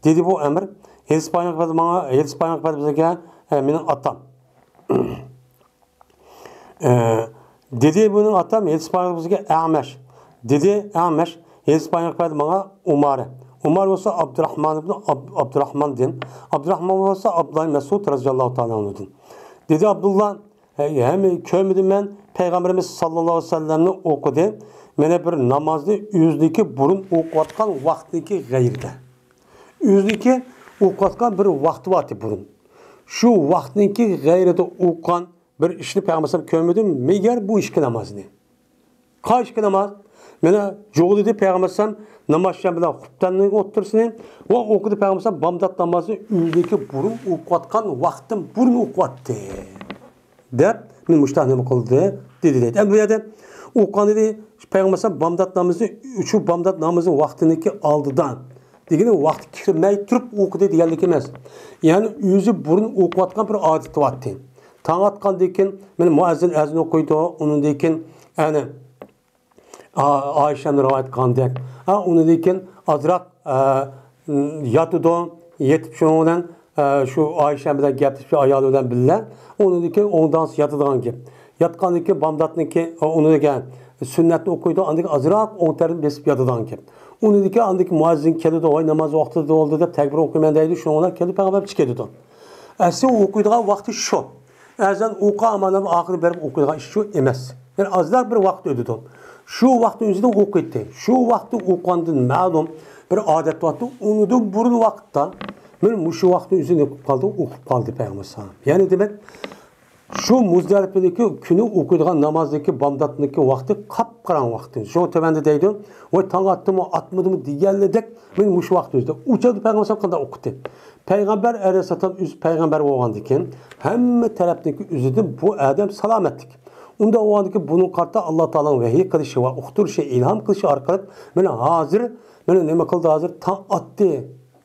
دېدى بۇ ئەمىر، ھەدىس بايان قىلغان ماڭا، ھەدىس بايان قىلغان بىزگە، ئە، مېنىڭ ئاتام. ئە، دېدى بۇنىڭ ئاتام ھەدىس بايان بىزگە ئەمەش. دېدى ئەمەش ھەدىس بايان بەردى ماڭا ئۇمارە. ئۇمار بولسا ئابدۇراخمان ئىبن ئاب-، ئابدۇراخماندىن. ئابدۇراخمان بولسا ئابدۇللا مەسئۇد رەزىياللاھۇ تائالا ئەنھۇدىن. دېدى ئابدۇللا، ھەي، ھەم كۆرمىدىم مەن پەيغەمبىرىمىز ساللاللاھۇ ئەلەيھى ۋەسەللەمنى ئوقۇدى. مانا بىر نامازنى ئۆزىنىڭكى بۇرۇن ئوقۇۋاتقان ۋاقتىنىڭكى غەيرىدە. ئۆزىنىڭكى ئوقۇۋاتقان بىر ۋاقتى بارتى بۇرۇن. شۇ ۋاقتىنىڭكى غەيرىدە ئوقۇغان بىر ئىشنى پەيغەمبەر ئەلەيھىسسالام كۆرمىدىم، مەگەر بۇ ئىككى نامازنى. قايسى ئىككى ناماز؟ مانا جۇغۇلىدى پەيغەمبەر ئەلەيھىسسالام ناماز بىلەن خۇپتەننىڭ ئوتتۇرىسىنى ۋە ئوقۇدى پەيغەمبەر ئەلەيھىسسالام بامدات نامازىنى ئۆزىنىڭكى بۇرۇن ئوقۇۋاتقان ۋاقتىدىن بۇرۇن ئوقۇۋاتتى. دەپ، مانا مۇشۇنداق نېمە قىلدى، دېدى دەيدۇ. ئەمدى بۇ يەردە ئوقۇغان ئىدى، پەيغەمبەر ئەلەيھىسسالام بامدات نامىزى، شۇ بامدات نامىزى ۋاقتىنىڭكى ئالدىدا دېگىنى ۋاقتى كىرمەي تۇرۇپ ئوقۇدى دېگەنلىك ئەمەس. يەنى ئۆزى بۇرۇن ئوقۇۋاتقان بىر ئادىتى بارتى. تاڭ ئاتقاندىن كېيىن، مانا مۇئەززىن ئەزان ئوقۇيدۇ، ئۇنىڭدىن كېيىن، يەنى، ئا-، ئائىشەمدىن رىۋايەت قىلغاندەك، ھە، ئۇنىڭدىن كېيىن ئازراق، ئە، ياتىدۇ، يېتىپ شۇنىڭ بىلەن، ئە، شۇ ئائىشەم بىلەن گەپلىشىپ، شۇ ئايالى بىلەن بىللە، ئۇنىڭدىن كېيىن ئوڭدانسىز ياتىدىغان گەپ. ياتقاندىن كېيىن بامداتنىڭكى، ئۇنىڭدىن كېيىن سۈننەتنى ئوقۇيدۇ، ئاندىن كېيىن ئازراق ئوڭ تەرىپىنى بېسىپ ياتىدىغان گەپ. ئۇنىڭدىن كېيىن ئاندىن كېيىن مۇئەززىن كېلىدۇ، ۋاي، ناماز ۋاقتىدا بولدى دەپ تەكبىر ئوقۇيمەن دەيدۇ، شۇنىڭ بىلەن كېلىپ پەيغەمبەر چىقىدۇ. ئەسلى ئۇ ئوقۇيدىغان ۋاقتى شۇ. ئەزان ئوقۇ ئامانەم ئاخىرى بېرىپ ئوقۇيدىغان ئىش شۇ ئەمەس. يەنى ئازراق بىر ۋاقىت ئۆتىدۇ. شۇ ۋاقىتنىڭ ئۆزىدە ئوقۇيتتى. شۇ ۋاقىتتا ئوقۇغاندىن مەلۇم بىر ئادەت بارتى، ئۇنىڭدىن بۇرۇن ۋاقىتتا، مانا مۇشۇ ۋاقىتنىڭ ئۆزىدە ئوقۇپ قالدى، ئوقۇپ قالدى پەيغەمبەر ئەلەيھىسسالام. يەنى دېمەك، شۇ مۇزدەلىپىدىكى كۈنى ئوقۇيدىغان نامازدىكى بامداتنىڭكى ۋاقتى قاپقاراڭغۇ ۋاقتى. شۇڭا تۆۋەندە دەيدۇ، ۋاي، تاڭ ئاتتىمۇ، ئاتمىدىمۇ دېگەنلىدەك، مېنى مۇشۇ ۋاقىت ئۆزىدە. ئۇ چاغدا پەيغەمبەر ئەلەيھىسسالام قانداق ئوقۇتتى؟ پەيغەمبەر ئەلەيھىسسالام ئۆزى پەيغەمبەر بولغاندىكىن، ھەممە تەرەپتىكى ئۆزىدىن بۇ ئادەم سالامەتلىك. ئۇنداق بولغاندىكىن، بۇنىڭغا قارىتا ئاللا تائالانىڭ ۋەھىي قىلىشى ۋە ئۇقتۇرۇشى، ئىلھام قىلىشى ئارقىلىق، مېنى ھازىر، مېنى نېمە قىلدى ھازىر؟ تاڭ ئاتتى،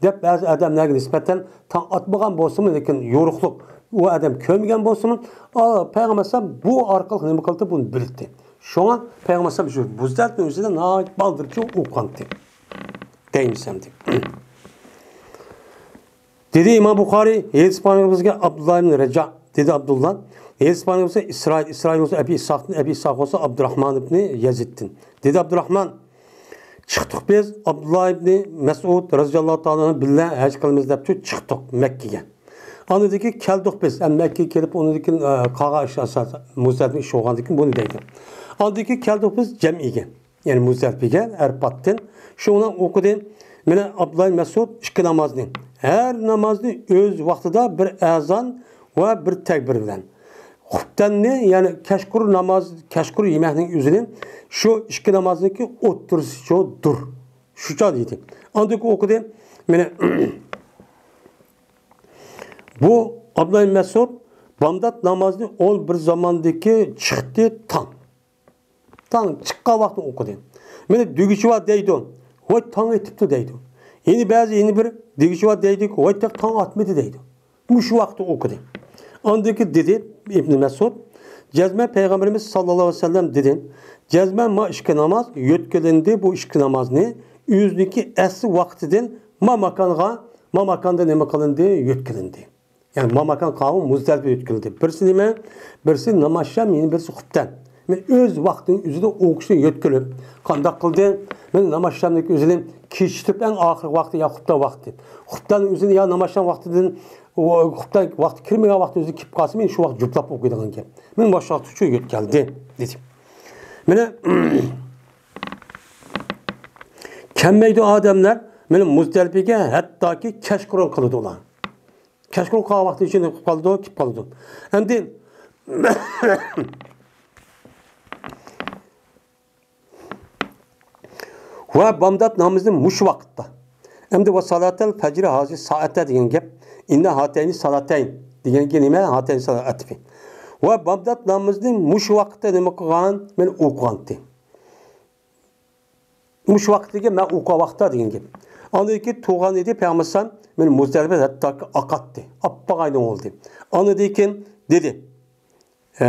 دەپ بەزى ئادەملەرگە نىسبەتەن تاڭ ئاتمىغان بولسىمۇ، لېكىن يورۇقلۇق ئۇ ئادەم كۆرمىگەن بولسىمۇ، ئا، پەيغەمبەر ئەلەيھىسسالام بۇ ئارقىلىق نېمە قىلدى؟ بۇنى بىلدى. شۇڭا پەيغەمبەر ئەلەيھىسسالام شۇ مۇزدەلىپە ئۆزىدە ناھايىتى بالدۇرچە ئوقۇغانتى. دەيمىسەمدى. دېدى ئىمام بۇخارىي، ھەدىس بارىمىزگە ئابدۇللا ئىبن رەجا، دېدى ئابدۇللا. ھەدىس بارىمىزگە ئىسرائىل، ئىسرائىل بولسا ئەبى ئىسھاقتىن، ئەبى ئىسھاق بولسا ئابدۇراھمان ئىبنى يەزىدتىن. دېدى ئابدۇراھمان، چىقتۇق بىز ئابدۇللا ئىبنى مەسئۇد رەزىياللاھۇ تائالا ئەنھۇ بىللە ھەج قىلىمىز دەپ چىقتۇق مەككىگە. ئاندىن كېيىن كەلدۇق بىز، ھەم مەككىگە كېلىپ، ئۇنىڭ كېيىن، ئە، قالغان ئىش ئاساس، مۇزدەلىپە ئىش بولغاندىن كېيىن بۇنى دەيدۇ. ئاندىن كېيىن كەلدۇق بىز جەمئىگە، يەنى مۇزدەلىپىگە ئەرپاتتىن. شۇنىڭ ئوقۇدى، مانا ئابدۇللا مەسئۇد ئىككى نامازنى، ھەر نامازنى ئۆز ۋاقتىدا بىر ئەزان ۋە بىر تەكبىر بىلەن. خۇپتەننى، يەنى كەچقۇرۇن ناماز، كەچقۇرۇن يېمەكنىڭ ئۆزىنى شۇ ئىككى نامازنىڭكى ئوتتۇرىسىچۇ دۇر. شۇچا دېدى. ئاندىن ئوقۇدى. مانا بۇ ئابدۇللا مەسئۇد بامدات نامازنى ئون بىر زاماندىكى چىقتى تاڭ. تاڭ چىققان ۋاقتىدا ئوقۇدى. مانا دېگۈچى بار دەيدۇ. ۋاي، تاڭ ئېتىپتۇ دەيدۇ. يەنە بەزى، يەنە بىر دېگۈچى بار دەيدۇ. ۋاي، تېخى تاڭ ئاتمىدى دەيدۇ. مۇشۇ ۋاقىتتا ئوقۇدى. ئاندىن كېيىن دېدى ئىبن مەسئۇد، جەزمەن پەيغەمبىرىمىز ساللاللاھۇ ئەلەيھى ۋەسەللەم دېدى، جەزمەن ما ئىككى ناماز يۆتكىلىندى، بۇ ئىككى نامازنى ئۆزىنىڭكى ئەسلى ۋاقتىدىن ما ماكانغا، ما ماكاندا نېمە قىلىندى؟ يۆتكىلىندى. يەنى ما ماكان قاۋۇ مۇزدەلىپە يۆتكىلىندى. بىرسى نېمە؟ بىرسى ناماز شام، يەنە بىرسى خۇپتەن. مەن ئۆز ۋاقتىنىڭ ئۆزىدە ئوقۇشنى يۆتكىلىپ، قانداق قىلدى؟ مەن ناماز شامنىڭكى ئۆزىنى كېچىكتۈرۈپ، ئەڭ ئاخىرقى ۋاقتى يا خۇپتەن ۋاقتى. خۇپتەننىڭ ئۆزىنى يا ناماز شام ۋاقتىدىن، ئۇ خۇپتەن ۋاقتى كىرمىگەن ۋاقتى ئۆزىدە كېلىپ قالسا، مەن شۇ ۋاقىت جۈپلاپ ئوقۇيدىغان گەپ. مەن مۇشۇ ۋاقىت ئۈچۈن يۆتكەلدى، دېدى. مانا، كەلمەيدۇ ئادەملەر، مانا مۇزدەلىپىگە ھەتتاكى كەچقۇرۇن قىلىدۇ ئۇلار. كەچقۇرۇن قىلغان ۋاقتى ئۈچۈن قىلىپ قالىدۇ، كېلىپ قالىدۇ. ئەمدى ۋە بامدات نامىزىنى مۇشۇ ۋاقىتتا. ئەمدى ۋە سالاتەل فەجرى ھازى سائەتە دېگەن گەپ. ئىننا ھاتەينى سالاتەين دېگەنگە نېمە؟ ھاتەينى سالاتەين. ۋە بامدات نامىزىنى مۇشۇ ۋاقىتتا نېمە قىلغان؟ مەن ئوقۇغانتى. مۇشۇ ۋاقىت دېگەن مەن ئوقۇغان ۋاقىتتا دېگەن گەپ. ئاندىن كېيىن تۇرغان ئىدى پەيغەمبەر ئەلەيھىسسالام، مېنى مۇزدەلىپە ھەتتاكى ئاقاتتى. ئاپپاق ئايدىڭ بولدى. ئاندىن كېيىن دېدى، ئە،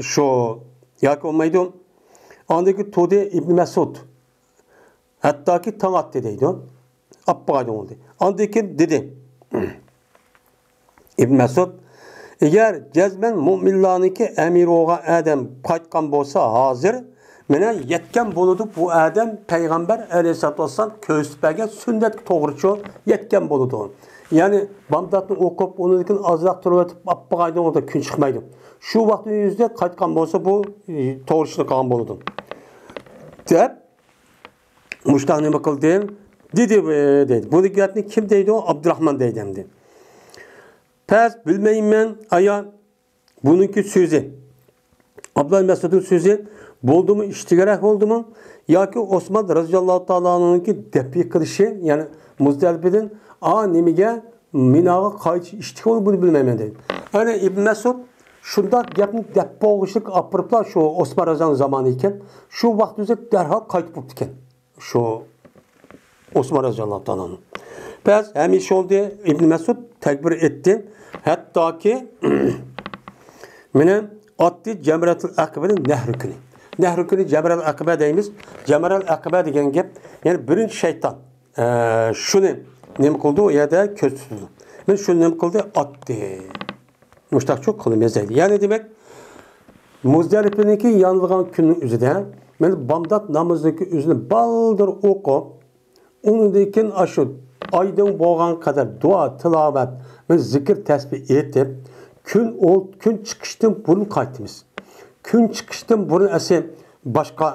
شۇ ياكى بولمايدۇ. ئاندىن كېيىن تۇردى ئىبن مەسئۇد. ھەتتاكى تاڭ ئاتتى دەيدۇ. ئاپپاق ئايدىڭ بولدى. ئاندىن كېيىن دېدى. ئىبن مەسئۇد، ئەگەر جەزمەن مۆمىنلەرنىڭكى ئەمىرى بولغان ئادەم قايتقان بولسا ھازىر، مانا يەتكەن بولىدۇ، بۇ ئادەم پەيغەمبەر ئەلەيھىسسالاتۇ ۋەسسالام كۆرسىتىپ بەرگەن سۈننەتكە توغرىچۇ يەتكەن بولىدۇ. يەنى بامداتنى ئوقۇپ، ئۇنىڭدىن كېيىن ئازراق تۇرۇۋېتىپ، ئاپپاق ئايدىڭ بولدى، كۈن چىقمايدۇ. شۇ ۋاقىتنىڭ ئۆزىدە قايتقان بولسا، بۇ، ئى، توغرا ئىشنى قىلغان بولىدۇ. دەپ، مۇشتاق نېمە قىلدى؟ دېدى، ئى، دەيدۇ. بۇ گەپنى كىم دەيدۇ؟ ئابدۇراھمان دەيدۇ ئەمدى. پەس بىلمەيمەن، ئايا، بۇنىڭكى سۆزى. ئابدۇللا مەسئۇدنىڭ سۆزى بولدىمۇ، ئىشتىگەرەك بولدىمۇ؟ ياكى ئوسمان رەزىياللاھۇ تائالا ئەنھۇنىڭكى دەپئى قىلىشى، يەنى مۇزدەلىپىدىن، ئا، نېمىگە، مىناغا قايتىش ئىشتىكى بولدى، بۇنى بىلمەيمەن دەيدۇ. ئەنە ئىبن مەسئۇد شۇنداق گەپنى دەپ بولغۇچىلىك ئاپىرىپلا، شۇ ئوسمان رەزىياللاھۇ زامانى ئىكەن، شۇ ۋاقىت ئۆزى دەرھال قايتىپ بوپتىكەن. شۇ ئوسمان رەزىياللاھۇ تائالا ئەنھۇ. بەس، ھەمىشە بولدى، ئىبن مەسئۇد تەكبىر ئېيتتى. ھەتتاكى مېنى ئاتتى جەمرەتۇل ئەقىبىنى نەھرى كۈنى. نەھرى كۈنى جەمرەتۇل ئەقىبە دەيمىز. جەمرەتۇل ئەقىبە دېگەن گەپ، يەنى بىرىنچى شەيتان. ئە، شۇنى نېمە قىلدى؟ ئۇ يەردە كۆز تۇتىدۇ. مەن شۇنى نېمە قىلدى؟ ئاتتى. مۇشتاقچۇ قىلىمىز دەيدۇ. يەنى دېمەك، مۇزدەلىپىنىڭكى يانىدىغان كۈننىڭ ئۆزىدە، مەن بامدات نامىزىنىڭكى ئۆزىنى بالدۇر ئوقۇپ، ئۇنىڭدىن كېيىن ئاشۇ ئايدىڭ بولغان قەدەر دۇئا، تىلاۋەت، مەن زىكىر، تەسبىھ ئېيتىپ، كۈن ئول-، كۈن چىقىشتىن بۇرۇن قايتىمىز. كۈن چىقىشتىن بۇرۇن ئەسلى باشقا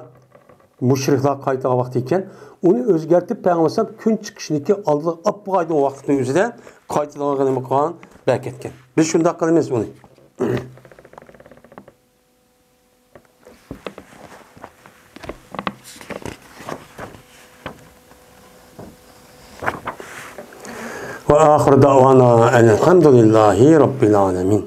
مۇشرىكلار قايتىدىغان ۋاقتى ئىكەن، ئۇنى ئۆزگەرتىپ، پەيغەمبەر ئەلەيھىسسالام كۈن چىقىشىنىڭكى ئالدىغا ئاپپىغايدىغان ۋاقىتنىڭ ئۆزىدە قايتىدىغانلىقىنى نېمە قىلغان؟ بەركەتكەن. بىز شۇنداق قىلىمىز ئۇنى. ئاخىر دەئۋانا ئەنىلھەمدۇلىللاھى رەببىل ئالەمىن.